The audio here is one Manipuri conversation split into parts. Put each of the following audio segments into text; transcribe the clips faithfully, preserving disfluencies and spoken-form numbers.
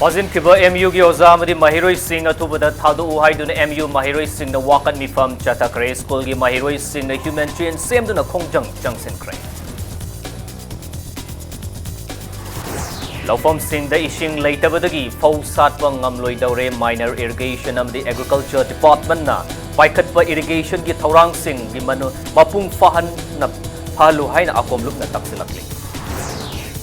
ꯐꯥꯖꯤꯟꯈꯤꯕ ꯑꯦꯝ ꯌꯨꯒꯤ ꯑꯣꯖꯥ ꯑꯃꯗꯤ ꯃꯍꯩꯔꯣꯏꯁꯤꯡ ꯑꯊꯨꯕꯗ ꯊꯥꯗꯣꯛꯎ ꯍꯥꯏꯗꯨꯅ ꯑꯦꯝ ꯌꯨ ꯃꯍꯩꯔꯣꯏꯁꯤꯡꯅ ꯋꯥꯀꯠ ꯃꯤꯐꯝ ꯆꯠꯊꯈ꯭ꯔꯦ꯫ ꯁ꯭ꯀꯨꯜꯒꯤ ꯃꯍꯩꯔꯣꯏꯁꯤꯡꯅ ꯍ꯭ꯌꯨꯃꯦꯟ ꯆꯦꯟ ꯁꯦꯝꯗꯨꯅ ꯈꯣꯡꯖꯪ ꯆꯪꯁꯤꯟꯈ꯭ꯔꯦ꯫ ꯂꯧꯐꯝꯁꯤꯡꯗ ꯏꯁꯤꯡ ꯂꯩꯇꯕꯗꯒꯤ ꯐꯧ ꯁꯥꯠꯄ ꯉꯝꯂꯣꯏꯗꯧꯔꯦ꯫ Minor Irrigation ꯑꯃꯗꯤ Agriculture Departmentꯅ ꯄꯥꯏꯈꯠꯄ ꯏꯔꯤꯒꯦꯁꯟꯒꯤ ꯊꯧꯔꯥꯡꯁꯤꯡꯒꯤ ꯃꯅꯨ-, ꯃꯄꯨꯡ ꯐꯥꯍꯟꯅ, ꯐꯥꯍꯜꯂꯨ ꯍꯥꯏꯅ ꯑꯀꯣꯝꯂꯨꯞꯅ ꯇꯛꯁꯤꯜꯂꯛꯂꯤ꯫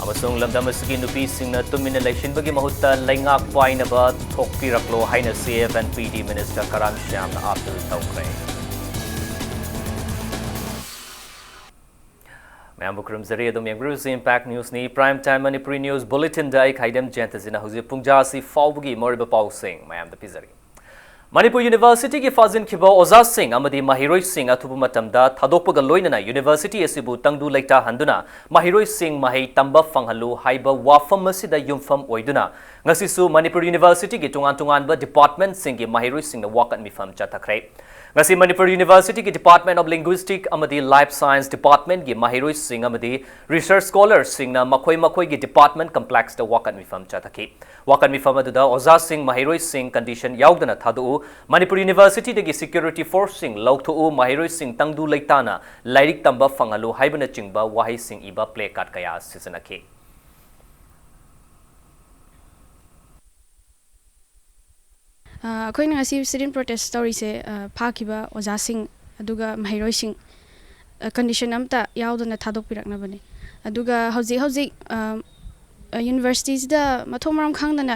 ꯑꯃꯁꯨꯡ ꯂꯝꯗꯝ ꯑꯁꯤꯒꯤ ꯅꯨꯄꯤꯁꯤꯡꯅ ꯇꯨꯃꯤꯟꯅ ꯂꯩꯁꯤꯟꯕꯒꯤ ꯃꯍꯨꯠꯇ ꯂꯩꯉꯥꯛ ꯄꯥꯏꯅꯕ ꯊꯣꯛꯄꯤꯔꯛꯂꯣ ꯍꯥꯏꯅ C F and P D Minister Karam ꯁ꯭ꯌꯥꯝꯅ ꯑꯥꯄꯤꯜ ꯇꯧꯈ꯭ꯔꯦ꯫ ꯃꯌꯥꯝꯕꯨ ꯈꯨꯔꯨꯝꯖꯔꯤ꯫ ꯑꯗꯨꯝ ꯌꯦꯡꯕꯤꯔꯤꯕꯁꯤ Impact Newsꯅꯤ꯫ Prime Time Manipuri News Bulletinꯗ ꯑꯩ ꯈꯥꯏꯗꯦꯝ ꯖꯌꯟꯇꯖꯤꯅ ꯍꯧꯖꯤꯛ ꯄꯨꯡ ꯖꯥꯁꯤ ꯐꯥꯎꯕꯒꯤ ꯃꯔꯨꯑꯣꯏꯕ ꯄꯥꯎꯁꯤꯡ ꯃꯌꯥꯝꯗ ꯄꯤꯖꯔꯤ꯫ ꯃꯅꯤꯄꯨꯔ ꯌꯨꯅꯤꯚꯔꯁꯤꯇꯤꯒꯤ ꯐꯥꯖꯤꯟꯈꯤꯕ ꯑꯣꯖꯥꯁꯤꯡ ꯑꯃꯗꯤ ꯃꯍꯩꯔꯣꯏꯁꯤꯡ ꯑꯊꯨꯕ ꯃꯇꯝꯗ ꯊꯥꯗꯣꯛꯄꯒ ꯂꯣꯏꯅꯅ ꯌꯨꯅꯤꯚꯔꯁꯤꯇꯤ ꯑꯁꯤꯕꯨ ꯇꯪꯗꯨ ꯂꯩꯇꯥꯍꯟꯗꯨꯅ ꯃꯍꯩꯔꯣꯏꯁꯤꯡ ꯃꯍꯩ ꯇꯝꯕ ꯐꯪꯍꯜꯂꯨ ꯍꯥꯏꯕ ꯋꯥꯐꯝ ꯑꯁꯤꯗ ꯌꯨꯝꯐꯝ ꯑꯣꯏꯗꯨꯅ ꯉꯁꯤꯁꯨ ꯃꯅꯤꯄꯨꯔ ꯌꯨꯅꯤꯚꯔꯁꯤꯇꯤꯒꯤ ꯇꯣꯉꯥꯟ ꯇꯣꯉꯥꯟꯕ ꯗꯤꯄꯥꯔꯠꯃꯦꯟꯠꯁꯤꯡꯒꯤ ꯃꯍꯩꯔꯣꯏꯁꯤꯡꯅ ꯋꯥꯀꯠ ꯃꯤꯐꯝ ꯆꯠꯊꯈ꯭ꯔꯦ꯫ ꯉꯁꯤ ꯃꯅꯤꯄꯨꯔ ꯌꯨꯅꯤꯚꯔꯁꯤꯇꯤꯒꯤ Department of Linguistic ꯑꯃꯗꯤ Life Science Departmentꯀꯤ ꯃꯍꯩꯔꯣꯏꯁꯤꯡ ꯑꯃꯗꯤ research scholarꯁꯤꯡꯅ ꯃꯈꯣꯏ ꯃꯈꯣꯏꯒꯤ department complexꯇ ꯋꯥꯀꯠ ꯃꯤꯐꯝ ꯆꯠꯊꯈꯤ꯫ ꯋꯥꯀꯠ ꯃꯤꯐꯝ ꯑꯗꯨꯗ ꯑꯣꯖꯥꯁꯤꯡ ꯃꯍꯩꯔꯣꯏꯁꯤꯡ condition ꯌꯥꯎꯗꯅ ꯊꯥꯗꯣꯛꯎ, ꯃꯅꯤꯄꯨꯔ ꯌꯨꯅꯤꯚꯔꯁꯤꯇꯤꯗꯒꯤ security forceꯁꯤꯡ ꯂꯧꯊꯣꯛꯎ, ꯃꯍꯩꯔꯣꯏꯁꯤꯡ ꯇꯪꯗꯨ ꯂꯩꯇꯥꯅ ꯂꯥꯏꯔꯤꯛ ꯇꯝꯕ ꯐꯪꯍꯜꯂꯨ ꯍꯥꯏꯕꯅꯆꯤꯡꯕ ꯋꯥꯍꯩꯁꯤꯡ ꯏꯕ placard ꯀꯌꯥ ꯁꯤꯖꯤꯟꯅꯈꯤ꯫ ꯑ, ꯑꯩꯈꯣꯏꯅ ꯉꯁꯤ sit-in protest ꯇꯧꯔꯤꯁꯦ, ꯑ, ꯐꯥꯈꯤꯕ ꯑꯣꯖꯥꯁꯤꯡ ꯑꯗꯨꯒ ꯃꯍꯩꯔꯣꯏꯁꯤꯡ, ꯑ, condition ꯑꯝꯇ ꯌꯥꯎꯗꯅ ꯊꯥꯗꯣꯛꯄꯤꯔꯛꯅꯕꯅꯤ꯫ ꯑꯗꯨꯒ ꯍꯧꯖꯤꯛ ꯍꯧꯖꯤꯛ, ꯑ, ꯑ, ꯌꯨꯅꯤꯚꯔꯁꯤꯇꯤꯁꯤꯗ ꯃꯊꯣꯡ ꯃꯔꯝ ꯈꯪꯗꯅ,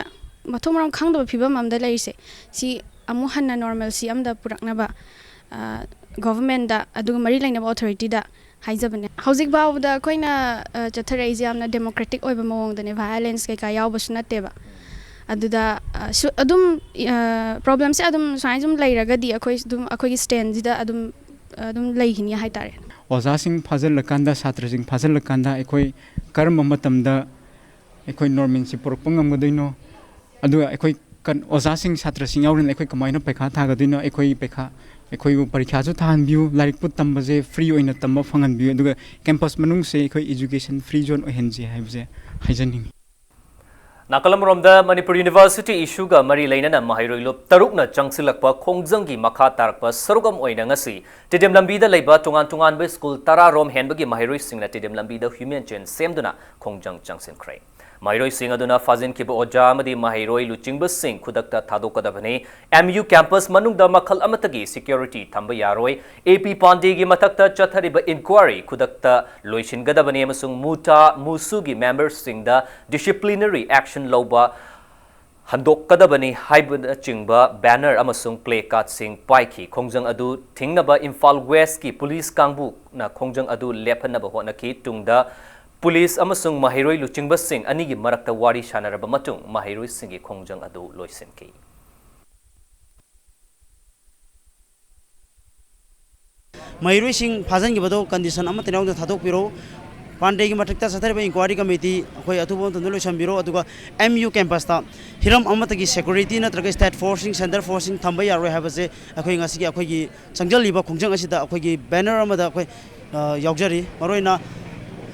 ꯃꯊꯣꯡ ꯃꯔꯝ ꯈꯪꯗꯕ ꯐꯤꯕꯝ ꯑꯃꯗ ꯂꯩꯔꯤꯁꯦ, ꯁꯤ ꯑꯃꯨꯛ ꯍꯟꯅ normalcy ꯑꯃꯗ ꯄꯨꯔꯛꯅꯕ, ꯑ, governmentꯗ ꯑꯗꯨꯒ ꯃꯔꯤ ꯂꯩꯅꯕ authorityꯗ ꯍꯥꯏꯖꯕꯅꯦ꯫ ꯍꯧꯖꯤꯛ ꯐꯥꯎꯕꯗ ꯑꯩꯈꯣꯏꯅ, ꯑ, ꯆꯠꯊꯔꯛꯏꯁꯦ ꯌꯥꯝꯅ democratic ꯑꯣꯏꯕ ꯃꯑꯣꯡꯗꯅꯦ, violence ꯀꯩꯀꯥ ꯌꯥꯎꯕꯁꯨ ꯅꯠꯇꯦꯕ꯫ ꯑꯗꯨꯗ, ꯑ, ꯁꯨ-, ꯑꯗꯨꯝ, ꯑ, problemꯁꯦ ꯑꯗꯨꯝ ꯁꯨꯃꯥꯏꯅ ꯁꯨꯝ ꯂꯩꯔꯒꯗꯤ ꯑꯩꯈꯣꯏ ꯑꯗꯨꯝ ꯑꯩꯈꯣꯏꯒꯤ standꯁꯤꯗ ꯑꯗꯨꯝ, ꯑꯗꯨꯝ ꯂꯩꯈꯤꯅꯤ ꯍꯥꯏꯇꯥꯔꯦ꯫ ꯑꯣꯖꯥꯁꯤꯡ ꯐꯥꯖꯤꯜꯂꯀꯥꯟꯗ, ꯁꯥꯇ꯭ꯔꯁꯤꯡ ꯐꯥꯖꯤꯜꯂꯀꯥꯟꯗ ꯑꯩꯈꯣꯏ ꯀꯔꯝꯕ ꯃꯇꯝꯗ ꯑꯩꯈꯣꯏ normalcy ꯄꯨꯔꯛꯄ ꯉꯝꯒꯗꯣꯏꯅꯣ? ꯑꯗꯨꯒ ꯑꯩꯈꯣꯏ ꯀꯟ-, ꯑꯣꯖꯥꯁꯤꯡ, ꯁꯥꯇ꯭ꯔꯁꯤꯡ ꯌꯥꯎꯔꯤꯅ ꯑꯩꯈꯣꯏ ꯀꯃꯥꯏꯅ ꯄꯩꯈꯥ ꯊꯥꯒꯗꯣꯏꯅꯣ? ꯑꯩꯈꯣꯏ ꯄꯩꯈꯥ, ꯑꯩꯈꯣꯏꯕꯨ ꯄꯔꯤꯈ꯭ꯌꯥꯁꯨ ꯊꯥꯍꯟꯕꯤꯌꯨ, ꯂꯥꯏꯔꯤꯛꯄꯨ ꯇꯝꯕꯁꯦ free ꯑꯣꯏꯅ ꯇꯝꯕ ꯐꯪꯍꯟꯕꯤꯌꯨ, ꯑꯗꯨꯒ campus ꯃꯅꯨꯡꯁꯦ ꯑꯩꯈꯣꯏ education free zone ꯑꯣꯏꯍꯟꯁꯤ ꯍꯥꯏꯕꯁꯦ ꯍꯥꯏꯖꯅꯤꯡꯉꯤ꯫ ꯅꯥꯀꯜ ꯑꯃꯔꯣꯝꯗ, ꯃꯅꯤꯄꯨꯔ ꯌꯨꯅꯤꯚꯔꯁꯤꯇꯤ ꯏꯁꯨꯒ ꯃꯔꯤ ꯂꯩꯅꯅ ꯃꯍꯩꯔꯣꯏ ꯂꯨꯞ ꯇꯔꯨꯛꯅ ꯆꯪꯁꯤꯜꯂꯛꯄ ꯈꯣꯡꯖꯪꯒꯤ ꯃꯈꯥ ꯇꯥꯔꯛꯄ ꯁꯔꯨꯛ ꯑꯃ ꯑꯣꯏꯅ ꯉꯁꯤ ꯇꯤꯗꯤꯝ ꯂꯝꯕꯤꯗ ꯂꯩꯕ ꯇꯣꯉꯥꯟ ꯇꯣꯉꯥꯟꯕ ꯁ꯭ꯀꯨꯜ ꯇꯔꯥ ꯔꯣꯝ ꯍꯦꯟꯕꯒꯤ ꯃꯍꯩꯔꯣꯏꯁꯤꯡꯅ ꯇꯤꯗꯤꯝ ꯂꯝꯕꯤꯗ human chain ꯁꯦꯝꯗꯨꯅ ꯈꯣꯡꯖꯪ ꯆꯪꯁꯤꯟꯈ꯭ꯔꯦ꯫ ꯃꯍꯩꯔꯣꯏꯁꯤꯡ ꯑꯗꯨꯅ ꯐꯥꯖꯤꯟꯈꯤꯕ ꯑꯣꯖꯥ ꯑꯃꯗꯤ ꯃꯍꯩꯔꯣꯏ ꯂꯨꯆꯤꯡꯕꯁꯤꯡ ꯈꯨꯗꯛꯇ ꯊꯥꯗꯣꯛꯀꯗꯕꯅꯤ꯫ ꯑꯦꯝ ꯌꯨ ꯀꯦꯝꯄꯁ ꯃꯅꯨꯡꯗ ꯃꯈꯜ ꯑꯃꯠꯇꯒꯤ ꯁꯦꯀ꯭ꯌꯨꯔꯤꯇꯤ ꯊꯝꯕ ꯌꯥꯔꯣꯏ꯫ ꯑꯦ ꯄꯤ ꯄꯥꯟꯗꯦꯒꯤ ꯃꯊꯛꯇ ꯆꯠꯊꯔꯤꯕ ꯏꯟꯀ꯭ꯋꯥꯔꯤ ꯈꯨꯗꯛꯇ ꯂꯣꯏꯁꯤꯟꯒꯗꯕꯅꯤ ꯑꯃꯁꯨꯡ ꯃꯨꯇꯥ ꯃꯨꯁꯨꯒꯤ ꯃꯦꯝꯕꯔꯁꯤꯡꯗ ꯗꯤꯁꯤꯄ꯭ꯂꯤꯅꯔꯤ ꯑꯦꯛꯁꯟ ꯂꯧꯕ ꯍꯟꯗꯣꯛꯀꯗꯕꯅꯤ ꯍꯥꯏꯕꯅꯆꯤꯡꯕ ꯕꯦꯅꯔ ꯑꯃꯁꯨꯡ ꯄ꯭ꯂꯦ ꯀꯥꯔꯗꯁꯤꯡ ꯄꯥꯏꯈꯤ꯫ ꯈꯣꯡꯖꯪ ꯑꯗꯨ ꯊꯤꯡꯅꯕ ꯏꯝꯐꯥꯜ ꯋꯦꯁꯀꯤ ꯄꯨꯂꯤꯁ ꯀꯥꯡꯕꯨꯅ ꯈꯣꯡꯖꯪ ꯑꯗꯨ ꯂꯦꯞꯍꯟꯅꯕ ꯍꯣꯠꯅꯈꯤ꯫ ꯇꯨꯡꯗ ꯄꯨꯂꯤꯁ ꯑꯃꯁꯨꯡ ꯃꯍꯩꯔꯣꯏ ꯂꯨꯆꯤꯡꯕꯁꯤꯡ ꯑꯅꯤꯒꯤ ꯃꯔꯛꯇ ꯋꯥꯔꯤ ꯁꯥꯟꯅꯔꯕ ꯃꯇꯨꯡ ꯃꯍꯩꯔꯣꯏꯁꯤꯡꯒꯤ ꯈꯣꯡꯖꯪ ꯑꯗꯨ ꯂꯣꯏꯁꯤꯟꯈꯤ꯫ ꯃꯍꯩꯔꯣꯏꯁꯤꯡ ꯐꯥꯖꯤꯟꯈꯤꯕꯗꯣ ꯀꯟꯗꯤꯁꯟ ꯑꯃꯠꯇ ꯌꯥꯎꯗꯅ ꯊꯥꯗꯣꯛꯄꯤꯔꯣ꯫ ꯄꯥꯟꯗꯦꯒꯤ ꯃꯊꯛꯇ ꯆꯠꯊꯔꯤꯕ ꯏꯟꯀ꯭ꯋꯥꯔꯤ ꯀꯃꯤꯇꯤ ꯑꯩꯈꯣꯏ ꯑꯊꯨꯕ ꯃꯇꯝꯗ ꯂꯣꯏꯁꯤꯟꯕꯤꯔꯣ, ꯑꯗꯨꯒ ꯑꯦꯝ ꯌꯨ ꯀꯦꯝꯄꯁꯇ ꯍꯤꯔꯝ ꯑꯃꯠꯇꯒꯤ ꯁꯦꯀ꯭ꯌꯨꯔꯤꯇꯤ ꯅꯠꯇ꯭ꯔꯒ ꯁ꯭ꯇꯦꯠ ꯐꯣꯔꯁꯁꯤꯡ, ꯁꯦꯟꯇ꯭ꯔꯦꯜ ꯐꯣꯔꯁꯁꯤꯡ ꯊꯝꯕ ꯌꯥꯔꯣꯏ ꯍꯥꯏꯕꯁꯦ ꯑꯩꯈꯣꯏ ꯉꯁꯤꯒꯤ ꯑꯩꯈꯣꯏꯒꯤ ꯆꯪꯁꯤꯜꯂꯤꯕ ꯈꯣꯡꯖꯪ ꯑꯁꯤꯗ ꯑꯩꯈꯣꯏꯒꯤ ꯕꯦꯅꯔ ꯑꯃꯗ ꯑꯩꯈꯣꯏ, ꯑ, ꯌꯥꯎꯖꯔꯤ꯫ ꯃꯔꯨꯑꯣꯏꯅ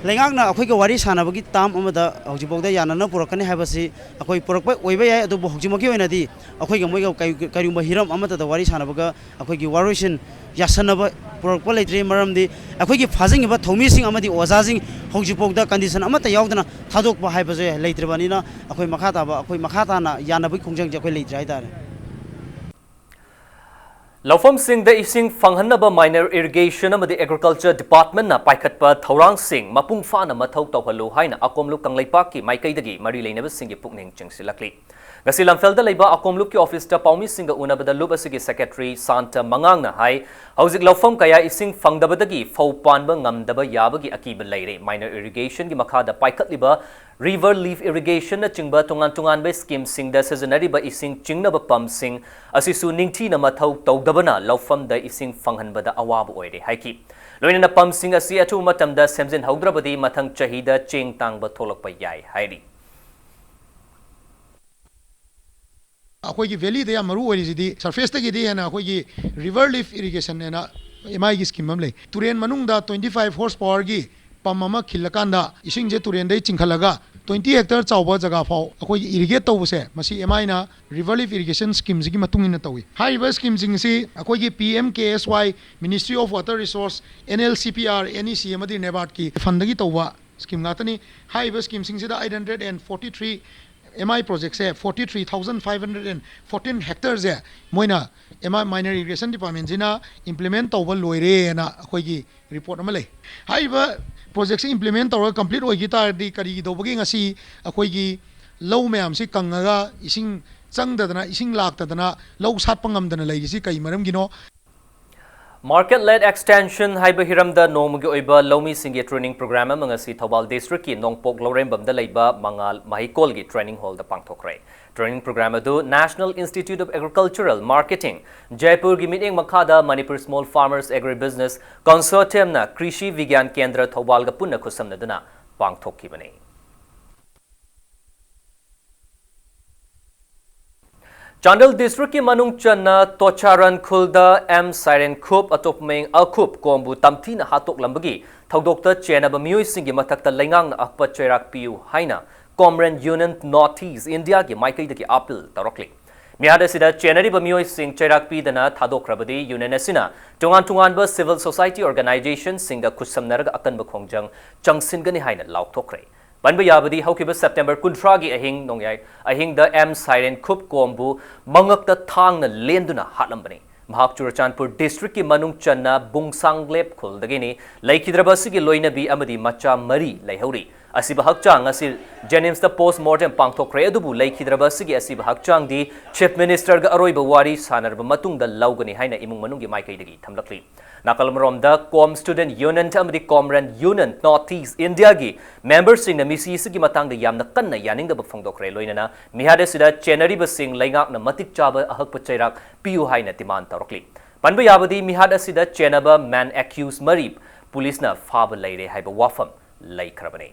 ꯂꯩꯉꯥꯛꯅ ꯑꯩꯈꯣꯏꯒ ꯋꯥꯔꯤ ꯁꯥꯟꯅꯕꯒꯤ ꯇꯥꯝ ꯑꯃꯗ ꯍꯧꯖꯤꯛꯐꯥꯎꯗ ꯌꯥꯅꯅ ꯄꯨꯔꯛꯀꯅꯤ ꯍꯥꯏꯕꯁꯤ ꯑꯩꯈꯣꯏ ꯄꯨꯔꯛꯄ ꯑꯣꯏꯕ ꯌꯥꯏ, ꯑꯗꯨꯕꯨ ꯍꯧꯖꯤꯛꯃꯛꯀꯤ ꯑꯣꯏꯅꯗꯤ ꯑꯩꯈꯣꯏꯒ ꯃꯣꯏꯒ ꯀꯔꯤ-, ꯀꯔꯤꯒꯨꯝꯕ ꯍꯤꯔꯝ ꯑꯃꯠꯇꯗ ꯋꯥꯔꯤ ꯁꯥꯟꯅꯕꯒ ꯑꯩꯈꯣꯏꯒꯤ ꯋꯥꯔꯣꯏꯁꯤꯟ ꯌꯥꯁꯟꯅꯕ ꯄꯨꯔꯛꯄ ꯂꯩꯇ꯭ꯔꯤ꯫ ꯃꯔꯝꯗꯤ ꯑꯩꯈꯣꯏꯒꯤ ꯐꯥꯖꯤꯟꯈꯤꯕ ꯊꯧꯃꯤꯁꯤꯡ ꯑꯃꯗꯤ ꯑꯣꯖꯥꯁꯤꯡ ꯍꯧꯖꯤꯛꯐꯥꯎꯗ ꯀꯟꯗꯤꯁꯟ ꯑꯃꯠꯇ ꯌꯥꯎꯗꯅ ꯊꯥꯗꯣꯛꯄ ꯍꯥꯏꯕꯁꯦ ꯂꯩꯇ꯭ꯔꯕꯅꯤꯅ, ꯑꯩꯈꯣꯏ ꯃꯈꯥ ꯇꯥꯕ, ꯑꯩꯈꯣꯏ ꯃꯈꯥ ꯇꯥꯅ ꯌꯥꯅꯕꯒꯤ ꯈꯣꯡꯖꯪꯁꯦ ꯑꯩꯈꯣꯏ ꯂꯩꯇ꯭ꯔꯦ ꯍꯥꯏꯇꯥꯔꯦ꯫ ꯂꯧꯐꯝꯁꯤꯡꯗ ꯏꯁꯤꯡ ꯐꯪꯍꯟꯅꯕ ꯃꯥꯏꯅꯔ ꯏꯔꯤꯒꯦꯁꯟ ꯑꯃꯗꯤ ꯑꯦꯒ꯭ꯔꯤꯀꯜꯆꯔ ꯗꯤꯄꯥꯔꯠꯃꯦꯟꯠꯅ ꯄꯥꯏꯈꯠꯄ ꯊꯧꯔꯥꯡꯁꯤꯡ ꯃꯄꯨꯡ ꯐꯥꯅ ꯃꯊꯧ ꯇꯧꯍꯜꯂꯨ ꯍꯥꯏꯅ ꯑꯀꯣꯝꯂꯨꯞ ꯀꯪꯂꯩꯄꯥꯛꯀꯤ ꯃꯥꯏꯀꯩꯗꯒꯤ ꯃꯔꯤ ꯂꯩꯅꯕꯁꯤꯡꯒꯤ ꯄꯨꯛꯅꯤꯡ ꯆꯤꯡꯁꯤꯜꯂꯛꯂꯤ꯫ ꯉꯁꯤ ꯂꯝꯐꯦꯜꯗ ꯂꯩꯕ ꯑꯀꯣꯝꯂꯨꯞꯀꯤ ꯑꯣꯐꯤꯁꯇ ꯄꯥꯎꯃꯤꯁꯤꯡꯒ ꯎꯅꯕꯗ ꯂꯨꯞ ꯑꯁꯤꯒꯤ ꯁꯦꯀ꯭ꯔꯦꯇꯔꯤ ꯁꯥꯟꯇ ꯃꯉꯥꯡꯅ ꯍꯥꯏ, ꯍꯧꯖꯤꯛ ꯂꯧꯐꯝ ꯀꯌꯥ ꯏꯁꯤꯡ ꯐꯪꯗꯕꯗꯒꯤ ꯐꯧ ꯄꯥꯟꯕ ꯉꯝꯗꯕ ꯌꯥꯕꯒꯤ ꯑꯀꯤꯕ ꯂꯩꯔꯦ꯫ ꯃꯥꯏꯅꯔ ꯏꯔꯤꯒꯦꯁꯟꯒꯤ ꯃꯈꯥꯗ ꯄꯥꯏꯈꯠꯂꯤꯕ ꯔꯤꯚꯔ ꯂꯤꯐ ꯏꯔꯤꯒꯦꯁꯟꯅꯆꯤꯡꯕ ꯇꯣꯉꯥꯟ ꯇꯣꯉꯥꯟꯕ ꯁ꯭ꯀꯤꯝꯁꯤꯡꯗ ꯁꯤꯖꯤꯟꯅꯔꯤꯕ ꯏꯁꯤꯡ ꯆꯤꯡꯅꯕ ꯄꯝꯁꯤꯡ ꯑꯁꯤꯁꯨ ꯅꯤꯡꯊꯤꯅ ꯃꯊꯧ ꯇꯧꯗꯕꯅ ꯂꯧꯐꯝꯗ ꯏꯁꯤꯡ ꯐꯪꯍꯟꯕꯗ ꯑꯋꯥꯕ ꯑꯣꯏꯔꯦ ꯍꯥꯏꯈꯤ꯫ ꯂꯣꯏꯅꯅ ꯄꯝꯁꯤꯡ ꯑꯁꯤ ꯑꯊꯨꯕ ꯃꯇꯝꯗ ꯁꯦꯝꯖꯤꯟꯍꯧꯗ꯭ꯔꯕꯗꯤ ꯃꯊꯪ ꯆꯍꯤꯗ ꯆꯦꯡ ꯇꯥꯡꯕ ꯊꯣꯛꯂꯛꯄ ꯌꯥꯏ ꯍꯥꯏꯔꯤ꯫ ꯑꯩꯈꯣꯏꯒꯤ ꯚꯦꯂꯤꯗ ꯌꯥꯝ ꯃꯔꯨ ꯑꯣꯏꯔꯤꯁꯤꯗꯤ, ꯁꯔꯐꯦꯁꯇꯒꯤꯗꯤ ꯍꯦꯟꯅ ꯑꯩꯈꯣꯏꯒꯤ ꯔꯤꯚꯔ ꯂꯤꯐ ꯏꯔꯤꯒꯦꯁꯟ ꯍꯥꯏꯅ ꯑꯦꯝ ꯑꯥꯏꯒꯤ ꯁ꯭ꯀꯤꯝ ꯑꯃ ꯂꯩ꯫ ꯇꯨꯔꯦꯟ ꯃꯅꯨꯡꯗ twenty five horse powerꯒꯤ ꯄꯝ ꯑꯃ ꯈꯤꯜꯂꯀꯥꯟꯗ ꯏꯁꯤꯡꯁꯦ ꯇꯨꯔꯦꯟꯗꯩ ꯆꯤꯡꯈꯠꯂꯒ Twenty hectare ꯆꯥꯎꯕ ꯖꯒꯥ ꯐꯥꯎ ꯑꯩꯈꯣꯏꯒꯤ irrigate ꯇꯧꯕꯁꯦ, ꯃꯁꯤ ꯑꯦꯝ ꯑꯥꯏꯅ River Lift Irrigation Schemeꯁꯤꯒꯤ ꯃꯇꯨꯡ ꯏꯟꯅ ꯇꯧꯏ꯫ ꯍꯥꯏꯔꯤꯕ schemeꯁꯤꯡꯁꯤ ꯑꯩꯈꯣꯏꯒꯤ P M K S Y, Ministry of Water Resource, N L C P R, N E C ꯑꯃꯗꯤ NABARDꯀꯤ fundꯗꯒꯤ ꯇꯧꯕ scheme ꯉꯥꯛꯇꯅꯤ꯫ ꯍꯥꯏꯔꯤꯕ schemeꯁꯤꯡꯁꯤꯗ eight hundred and forty three, M I projectꯁꯦ forty three thousand five hundred and fourteen hectareꯁꯦ ꯃꯣꯏꯅ M I, Minor Irrigation Departmentꯁꯤꯅ implement ꯇꯧꯕ ꯂꯣꯏꯔꯦꯅ ꯑꯩꯈꯣꯏꯒꯤ report ꯑꯃ ꯂꯩ꯫ ꯍꯥꯏꯔꯤꯕ projectꯁꯤ implement ꯇꯧꯔꯒ complete ꯑꯣꯏꯈꯤ ꯇꯥꯔꯗꯤ, ꯀꯔꯤꯒꯤꯗꯧꯕꯒꯤ ꯉꯁꯤ ꯑꯩꯈꯣꯏꯒꯤ ꯂꯧ ꯃꯌꯥꯝꯁꯤ ꯀꯪꯉꯒ ꯏꯁꯤꯡ ꯆꯪꯗꯗꯅ, ꯏꯁꯤꯡ ꯂꯥꯛꯇꯗꯅ ꯂꯧ ꯁꯥꯠꯄ ꯉꯝꯗꯅ ꯂꯩꯔꯤꯁꯤ ꯀꯔꯤ ꯃꯔꯝꯒꯤꯅꯣ? Market-led extension ꯍꯥꯏꯕ ꯍꯤꯔꯝꯗ ꯅꯣꯡꯃꯒꯤ ꯑꯣꯏꯕ ꯂꯧꯃꯤꯁꯤꯡꯒꯤ training program ꯑꯃ ꯉꯁꯤ ꯊꯧꯕꯥꯜ districtꯀꯤ ꯅꯣꯡꯄꯣꯛ ꯂꯧꯔꯦꯝꯕꯝꯗ ꯂꯩꯕ ꯃꯉꯥꯜ ꯃꯍꯩꯀꯣꯜꯒꯤ training hallꯗ ꯄꯥꯡꯊꯣꯛꯈ꯭ꯔꯦ꯫ Training program ꯑꯗꯨ National Institute of Agricultural Marketing, ꯖꯥꯏꯄꯨꯔꯒꯤ ꯃꯤꯠꯌꯦꯡ ꯃꯈꯥꯗ Manipur Small Farmers Agribusiness Consortiumꯅ ꯀ꯭ꯔꯤꯁꯤ ꯕꯤꯒ꯭ꯌꯥꯟ ꯀꯦꯟꯗ꯭ꯔ ꯊꯧꯕꯥꯜꯒ ꯄꯨꯟꯅ ꯈꯨꯠꯁꯝꯅꯗꯨꯅ ꯄꯥꯡꯊꯣꯛꯈꯤꯕꯅꯤ꯫ ꯆꯥꯟꯗꯦꯜ districtꯀꯤ ꯃꯅꯨꯡ ꯆꯟꯅ ꯇꯣꯆꯥꯔꯟ ꯈꯨꯜꯗ ꯑꯦꯝ ꯁꯥꯏꯔꯦꯟ ꯈꯨꯞ, ꯑꯇꯣꯞꯄ ꯃꯤꯡ ꯑꯈꯨꯞ ꯀꯣꯝꯕꯨ ꯇꯝꯊꯤꯅ ꯍꯥꯠꯇꯣꯛꯂꯝꯕꯒꯤ ꯊꯧꯗꯣꯛꯇ ꯆꯦꯟꯅꯕ ꯃꯤꯑꯣꯏꯁꯤꯡꯒꯤ ꯃꯊꯛꯇ ꯂꯩꯉꯥꯛꯅ ꯑꯀꯛꯄ ꯆꯩꯔꯥꯛ ꯄꯤꯌꯨ ꯍꯥꯏꯅ Comrade Union North East Indiaꯒꯤ ꯃꯥꯏꯀꯩꯗꯒꯤ appeal ꯇꯧꯔꯛꯂꯤ꯫ ꯃꯤꯍꯥꯠ ꯑꯁꯤꯗ ꯆꯦꯟꯅꯔꯤꯕ ꯃꯤꯑꯣꯏꯁꯤꯡ ꯆꯩꯔꯥꯛ ꯄꯤꯗꯅ ꯊꯥꯗꯣꯛꯈ꯭ꯔꯕꯗꯤ union ꯑꯁꯤꯅ ꯇꯣꯉꯥꯟ ꯇꯣꯉꯥꯟꯕ civil society organizationꯁꯤꯡꯒ ꯈꯨꯠꯁꯝꯅꯔꯒ ꯑꯀꯟꯕ ꯈꯣꯡꯖꯪ ꯆꯪꯁꯤꯟꯒꯅꯤ ꯍꯥꯏꯅ ꯂꯥꯎꯊꯣꯛꯈ꯭ꯔꯦ꯫ ꯄꯟꯕ ꯌꯥꯕꯗꯤ ꯍꯧꯈꯤꯕ September ꯀꯨꯟꯊ꯭ꯔꯥꯒꯤ ꯑꯍꯤꯡ ꯅꯣꯡꯌꯥꯏ ꯑꯍꯤꯡꯗ ꯑꯦꯝ ꯁꯥꯏꯔꯦꯟ ꯈꯨꯞ ꯀꯣꯝꯕꯨ ꯃꯉꯛꯇ ꯊꯥꯡꯅ ꯂꯦꯟꯗꯨꯅ ꯍꯥꯠꯂꯝꯕꯅꯤ꯫ ꯃꯍꯥꯛ ꯆꯨꯔꯆꯥꯟꯄꯨꯔ districtꯀꯤ ꯃꯅꯨꯡ ꯆꯟꯅ ꯕꯨꯡꯁꯥꯡꯂꯦꯞ ꯈꯨꯜꯗꯒꯤꯅꯤ꯫ ꯂꯩꯈꯤꯗ꯭ꯔꯕ ꯑꯁꯤꯒꯤ ꯂꯣꯏꯅꯕꯤ ꯑꯃꯗꯤ ꯃꯆꯥ ꯃꯔꯤ ꯂꯩꯍꯧꯔꯤ꯫ ꯑꯁꯤꯕ ꯍꯛꯆꯥꯡ ꯑꯁꯤ JNIMSꯇ post mortem ꯄꯥꯡꯊꯣꯛꯈ꯭ꯔꯦ, ꯑꯗꯨꯕꯨ ꯂꯩꯈꯤꯗ꯭ꯔꯕ ꯑꯁꯤꯒꯤ ꯑꯁꯤꯕ ꯍꯛꯆꯥꯡꯗꯤ Chief Ministerꯒ ꯑꯔꯣꯏꯕ ꯋꯥꯔꯤ ꯁꯥꯟꯅꯔꯕ ꯃꯇꯨꯡꯗ ꯂꯧꯒꯅꯤ ꯍꯥꯏꯅ ꯏꯃꯨꯡ ꯃꯅꯨꯡꯒꯤ ꯃꯥꯏꯀꯩꯗꯒꯤ ꯊꯝꯂꯛꯂꯤ꯫ ꯅꯥꯀꯜ ꯑꯃꯔꯣꯝꯗ COM Student Union ꯑꯃꯗꯤ Comrade Union North East Indiaꯒꯤ memberꯁꯤꯡꯅ ꯃꯤꯁꯤ ꯑꯁꯤꯒꯤ ꯃꯇꯥꯡꯗ ꯌꯥꯝꯅ ꯀꯟꯅ ꯌꯥꯅꯤꯡꯗꯕ ꯐꯣꯡꯗꯣꯛꯈ꯭ꯔꯦ꯫ ꯂꯣꯏꯅꯅ ꯃꯤꯍꯥꯠ ꯑꯁꯤꯗ ꯆꯦꯟꯅꯔꯤꯕꯁꯤꯡ ꯂꯩꯉꯥꯛꯅ ꯃꯇꯤꯛ ꯆꯥꯕ ꯑꯍꯛꯄ ꯆꯩꯔꯥꯛ ꯄꯤꯌꯨ ꯍꯥꯏꯅ demand ꯇꯧꯔꯛꯂꯤ꯫ ꯄꯟꯕ ꯌꯥꯕꯗꯤ ꯃꯤꯍꯥꯠ ꯑꯁꯤꯗ ꯆꯦꯟꯅꯕ man accused ꯃꯔꯤ ꯄꯨꯂꯤꯁꯅ ꯐꯥꯕ ꯂꯩꯔꯦ ꯍꯥꯏꯕ ꯋꯥꯐꯝ ꯂꯩꯈ꯭ꯔꯕꯅꯤ꯫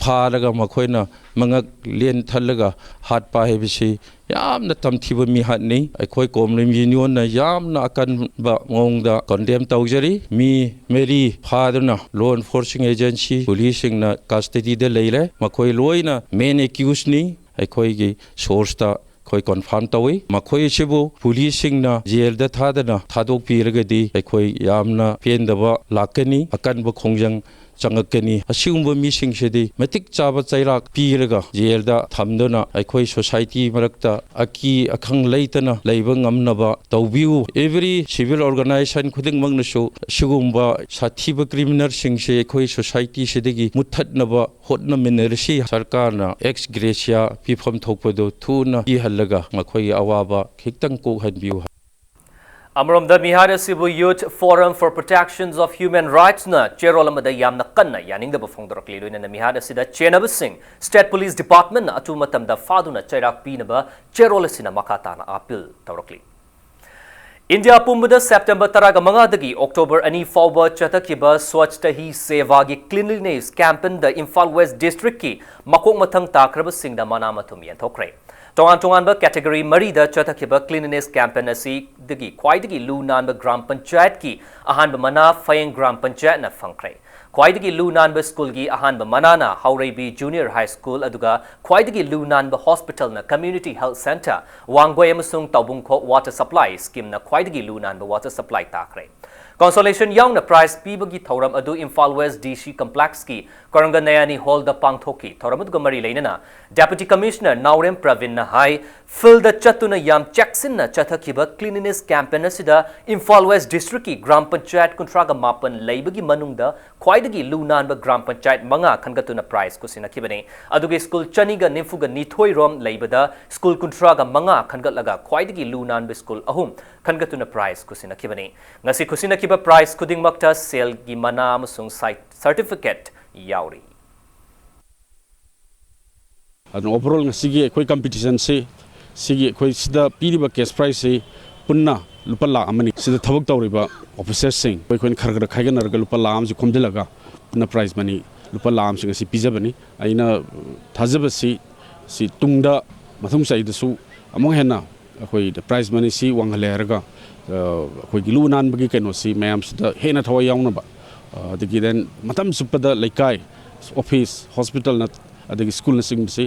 ꯐꯥꯔꯒ ꯃꯈꯣꯏꯅ ꯃꯉꯛ ꯂꯦꯟꯊꯠꯂꯒ ꯍꯥꯠꯄ ꯍꯥꯏꯕꯁꯤ ꯌꯥꯝꯅ ꯇꯝꯊꯤꯕ ꯃꯤꯍꯥꯠꯅꯤ꯫ ꯑꯩꯈꯣꯏ ꯀꯣꯝꯂꯤꯝ ꯌꯨꯅꯤꯌꯟꯅ ꯌꯥꯝꯅ ꯑꯀꯟꯕ ꯃꯑꯣꯡꯗ ꯀꯟꯗꯦꯝ ꯇꯧꯖꯔꯤ꯫ ꯃꯤ ꯃꯔꯤ ꯐꯥꯗꯨꯅ ꯂꯣ ꯏꯟꯐꯣꯔꯁꯤꯡ ꯑꯦꯖꯦꯟꯁꯤ, ꯄꯨꯂꯤꯁꯁꯤꯡꯅ ꯀꯁꯇꯗꯤꯗ ꯂꯩꯔꯦ꯫ ꯃꯈꯣꯏ ꯂꯣꯏꯅ ꯃꯦꯟ ꯑꯦꯀ꯭ꯌꯨꯁꯅꯤ꯫ ꯑꯩꯈꯣꯏꯒꯤ ꯁꯣꯔꯁꯇ ꯑꯩꯈꯣꯏ ꯀꯟꯐꯥꯔꯝ ꯇꯧꯏ꯫ ꯃꯈꯣꯏ ꯑꯁꯤꯕꯨ ꯄꯨꯂꯤꯁꯁꯤꯡꯅ ꯖꯦꯜꯗ ꯊꯥꯗꯅ ꯊꯥꯗꯣꯛꯄꯤꯔꯒꯗꯤ ꯑꯩꯈꯣꯏ ꯌꯥꯝꯅ ꯄꯦꯟꯗꯕ ꯂꯥꯛꯀꯅꯤ, ꯑꯀꯟꯕ ꯈꯣꯡꯖꯪ ꯆꯪꯉꯛꯀꯅꯤ꯫ ꯑꯁꯤꯒꯨꯝꯕ ꯃꯤꯁꯤꯡꯁꯤꯗꯤ ꯃꯇꯤꯛ ꯆꯥꯕ ꯆꯩꯔꯥꯛ ꯄꯤꯔꯒ ꯖꯦꯜꯗ ꯊꯝꯗꯨꯅ ꯑꯩꯈꯣꯏ ꯁꯣꯁꯥꯏꯇꯤ ꯃꯔꯛꯇ ꯑꯀꯤ ꯑꯈꯪ ꯂꯩꯇꯅ ꯂꯩꯕ ꯉꯝꯅꯕ ꯇꯧꯕꯤꯌꯨ꯫ ꯑꯦꯚ꯭ꯔꯤ ꯁꯤꯚꯤꯜ ꯑꯣꯔꯒꯅꯥꯏꯖꯦꯁꯟ ꯈꯨꯗꯤꯡꯃꯛꯅꯁꯨ ꯑꯁꯤꯒꯨꯝꯕ ꯁꯥꯊꯤꯕ ꯀ꯭ꯔꯤꯃꯤꯅꯦꯜꯁꯤꯡꯁꯦ ꯑꯩꯈꯣꯏ ꯁꯣꯁꯥꯏꯇꯤꯁꯤꯗꯒꯤ ꯃꯨꯠꯊꯠꯅꯕ ꯍꯣꯠꯅꯃꯤꯟꯅꯔꯁꯤ꯫ ꯁꯔꯀꯥꯔꯅ ꯑꯦꯛꯁ ꯒ꯭ꯔꯦꯁꯤꯌꯥ ꯄꯤꯐꯝ ꯊꯣꯛꯄꯗꯨ ꯊꯨꯅ ꯄꯤꯍꯜꯂꯒ ꯃꯈꯣꯏꯒꯤ ꯑꯋꯥꯕ ꯈꯤꯇꯪ ꯀꯣꯛꯍꯟꯕꯤꯌꯨ꯫ ꯑꯃꯔꯣꯝꯗ ꯃꯤꯍꯥꯠ ꯑꯁꯤꯕꯨ Youth Forum for Protections of Human Rightsꯅ ꯆꯦꯔꯣꯜ ꯑꯃꯗ ꯌꯥꯝꯅ ꯀꯟꯅ ꯌꯥꯅꯤꯡꯗꯕ ꯐꯣꯡꯗꯣꯔꯛꯂꯤ꯫ ꯂꯣꯏꯅꯅ ꯃꯤꯍꯥꯠ ꯑꯁꯤꯗ ꯆꯦꯟꯅꯕꯁꯤꯡ State Police Departmentꯅ ꯑꯊꯨꯕ ꯃꯇꯝꯗ ꯐꯥꯗꯨꯅ ꯆꯩꯔꯥꯛ ꯄꯤꯅꯕ ꯆꯦꯔꯣꯜ ꯑꯁꯤꯅ ꯃꯈꯥ ꯇꯥꯅ ꯑꯥꯄꯤꯜ ꯇꯧꯔꯛꯂꯤ꯫ ꯏꯟꯗꯤꯌꯥ ꯄꯨꯝꯕꯗ ꯁꯦꯞꯇꯦꯝꯕꯔ ꯇꯔꯥꯒ ꯃꯉꯥꯗꯒꯤ ꯑꯣꯛꯇꯣꯕꯔ ꯑꯅꯤ ꯐꯥꯎꯕ ꯆꯠꯊꯈꯤꯕ Swachhata Hi Sevaꯒꯤ cleanliness campaignꯗ Imphal West Districtꯀꯤ ꯃꯀꯣꯛ ꯃꯊꯪ ꯇꯥꯈ꯭ꯔꯕꯁꯤꯡꯗ ꯃꯅꯥ ꯃꯊꯨꯝ ꯌꯦꯟꯊꯣꯛꯈ꯭ꯔꯦ꯫ ꯇꯣꯉꯥꯟ ꯇꯣꯉꯥꯟꯕ category ꯃꯔꯤꯗ ꯆꯠꯊꯈꯤꯕ cleanliness campaign ꯑꯁꯤꯗꯒꯤ ꯈ꯭ꯋꯥꯏꯗꯒꯤ ꯂꯨ ꯅꯥꯟꯕ ꯒ꯭ꯔꯥꯝ ꯄꯟꯆꯥꯌꯠꯀꯤ ꯑꯍꯥꯟꯕ ꯃꯅꯥ ꯐꯌꯦꯡ ꯒ꯭ꯔꯥꯝ ꯄꯟꯆꯥꯌꯠꯅ ꯐꯪꯈ꯭ꯔꯦ꯫ ꯈ꯭ꯋꯥꯏꯗꯒꯤ ꯂꯨ ꯅꯥꯟꯕ ꯁ꯭ꯀꯨꯜꯒꯤ ꯑꯍꯥꯟꯕ ꯃꯅꯥꯅ ꯍꯥꯎꯔꯩꯕꯤ Junior High School, ꯑꯗꯨꯒ ꯈ꯭ꯋꯥꯏꯗꯒꯤ ꯂꯨ ꯅꯥꯟꯕ hospitalꯅ Community Health Centre, ꯋꯥꯡꯒꯣꯏ ꯑꯃꯁꯨꯡ ꯇꯥꯎꯕꯨꯡꯈꯣꯛ water supply schemeꯅ ꯈ꯭ꯋꯥꯏꯗꯒꯤ ꯂꯨ ꯅꯥꯟꯕ water supply ꯇꯥꯈ꯭ꯔꯦ꯫ Consolation ꯌꯥꯎꯅ prize ꯄꯤꯕꯒꯤ ꯊꯧꯔꯝ ꯑꯗꯨ ꯏꯝꯐꯥꯜ West DC complexꯀꯤ ꯀꯔꯪꯒ ꯅꯌꯥꯅꯤ hallꯗ ꯄꯥꯡꯊꯣꯛꯈꯤ꯫ ꯊꯧꯔꯝ ꯑꯗꯨꯒ ꯃꯔꯤ ꯂꯩꯅꯅ Deputy Commissioner ꯅꯥꯎꯔꯦꯝ ꯄ꯭ꯔꯕꯤꯟꯅ ꯍꯥꯏ, fieldꯗ ꯆꯠꯇꯨꯅ ꯌꯥꯝ ꯆꯦꯛꯁꯤꯟꯅ ꯆꯠꯊꯈꯤꯕ cleanliness campaign ꯑꯁꯤꯗ ꯏꯝꯐꯥꯜ West Districtꯀꯤ ꯒ꯭ꯔꯥꯝ ꯄꯟꯆꯥꯌꯠ ꯀꯨꯟꯊ꯭ꯔꯥꯒ ꯃꯥꯄꯟ ꯂꯩꯕꯒꯤ ꯃꯅꯨꯡꯗ ꯈ꯭ꯋꯥꯏꯗꯒꯤ ꯂꯨ ꯅꯥꯟꯕ ꯒ꯭ꯔꯥꯝ ꯄꯟꯆꯥꯌꯠ ꯃꯉꯥ ꯈꯟꯒꯠꯇꯨꯅ prize ꯈꯨꯠꯁꯤꯟꯅꯈꯤꯕꯅꯤ꯫ ꯑꯗꯨꯒ ꯁ꯭ꯀꯨꯜ ꯆꯅꯤꯒ ꯅꯤꯐꯨꯒ ꯅꯤꯊꯣꯏ ꯔꯣꯝ ꯂꯩꯕꯗ ꯁ꯭ꯀꯨꯜ ꯀꯨꯟꯊ꯭ꯔꯥꯒ ꯃꯉꯥ ꯈꯟꯒꯠꯂꯒ ꯈ꯭ꯋꯥꯏꯗꯒꯤ ꯂꯨ ꯅꯥꯟꯕ ꯁ꯭ꯀꯨꯜ ꯑꯍꯨꯝ ꯈꯟꯒꯠꯇꯨꯅ prize ꯈꯨꯠꯁꯤꯟꯅꯈꯤꯕꯅꯤ꯫ ꯉꯁꯤ ꯈꯨꯠꯁꯤꯟꯅꯈꯤꯕ prize ꯈꯨꯗꯤꯡꯃꯛꯇ ꯁꯦꯜꯒꯤ ꯃꯅꯥ ꯑꯃꯁꯨꯡ ꯁꯥꯏ-, certificate ꯌꯥꯎꯔꯤ꯫ ꯑꯗꯨꯅ overall ꯉꯁꯤꯒꯤ ꯑꯩꯈꯣꯏ competitionꯁꯤ, ꯁꯤꯒꯤ ꯑꯩꯈꯣꯏ ꯁꯤꯗ ꯄꯤꯔꯤꯕ cash prizeꯁꯤ ꯄꯨꯟꯅ ꯂꯨꯄꯥ ꯂꯥꯈ ꯑꯃꯅꯤ꯫ ꯁꯤꯗ ꯊꯕꯛ ꯇꯧꯔꯤꯕ officerꯁꯤꯡ ꯑꯩꯈꯣꯏ, ꯑꯩꯈꯣꯏꯅ ꯈꯔ ꯈꯔ ꯈꯥꯏꯒꯠꯅꯔꯒ ꯂꯨꯄꯥ ꯂꯥꯈ ꯑꯃꯁꯤ ꯈꯣꯝꯖꯤꯜꯂꯒ ꯄꯨꯟꯅ prize money ꯂꯨꯄꯥ ꯂꯥꯈ ꯑꯃꯁꯤꯡ ꯑꯁꯤ ꯄꯤꯖꯕꯅꯤ꯫ ꯑꯩꯅ ꯊꯥꯖꯕꯁꯤ ꯁꯤ ꯇꯨꯡꯗ ꯃꯊꯪ ꯆꯍꯤꯗꯁꯨ ꯑꯃꯨꯛ ꯍꯦꯟꯅ ꯑꯩꯈꯣꯏ prize money ꯁꯤ ꯋꯥꯡꯍꯜꯂꯦ ꯍꯥꯏꯔꯒ, ꯑ, ꯑꯩꯈꯣꯏꯒꯤ ꯂꯨ ꯅꯥꯟꯕꯒꯤ ꯀꯩꯅꯣꯁꯤ ꯃꯌꯥꯝꯁꯤꯗ ꯍꯦꯟꯅ ꯊꯋꯥꯏ ꯌꯥꯎꯅꯕ, ꯑ, ꯑꯗꯒꯤ then ꯃꯇꯝ ꯆꯨꯞꯄꯗ ꯂꯩꯀꯥꯏ, office, hospital ꯅ, ꯑꯗꯒꯤ school ꯅꯆꯤꯡꯕꯁꯤ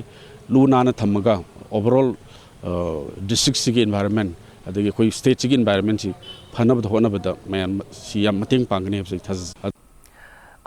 ꯂꯨ ꯅꯥꯟꯅ ꯊꯝꯃꯒ overall, ꯑ, district ꯁꯤꯒꯤ environment ꯑꯗꯒꯤ ꯑꯩꯈꯣꯏ state ꯁꯤꯒꯤ environment ꯁꯤ ꯐꯅꯕꯗ ꯍꯣꯠꯅꯕꯗ ꯃꯌꯥꯝ ꯁꯤ ꯌꯥꯝ ꯃꯇꯦꯡ ꯄꯥꯡꯒꯅꯤ ꯍꯥꯏꯕꯁꯤ ꯑꯩ ꯊꯥꯖꯩ꯫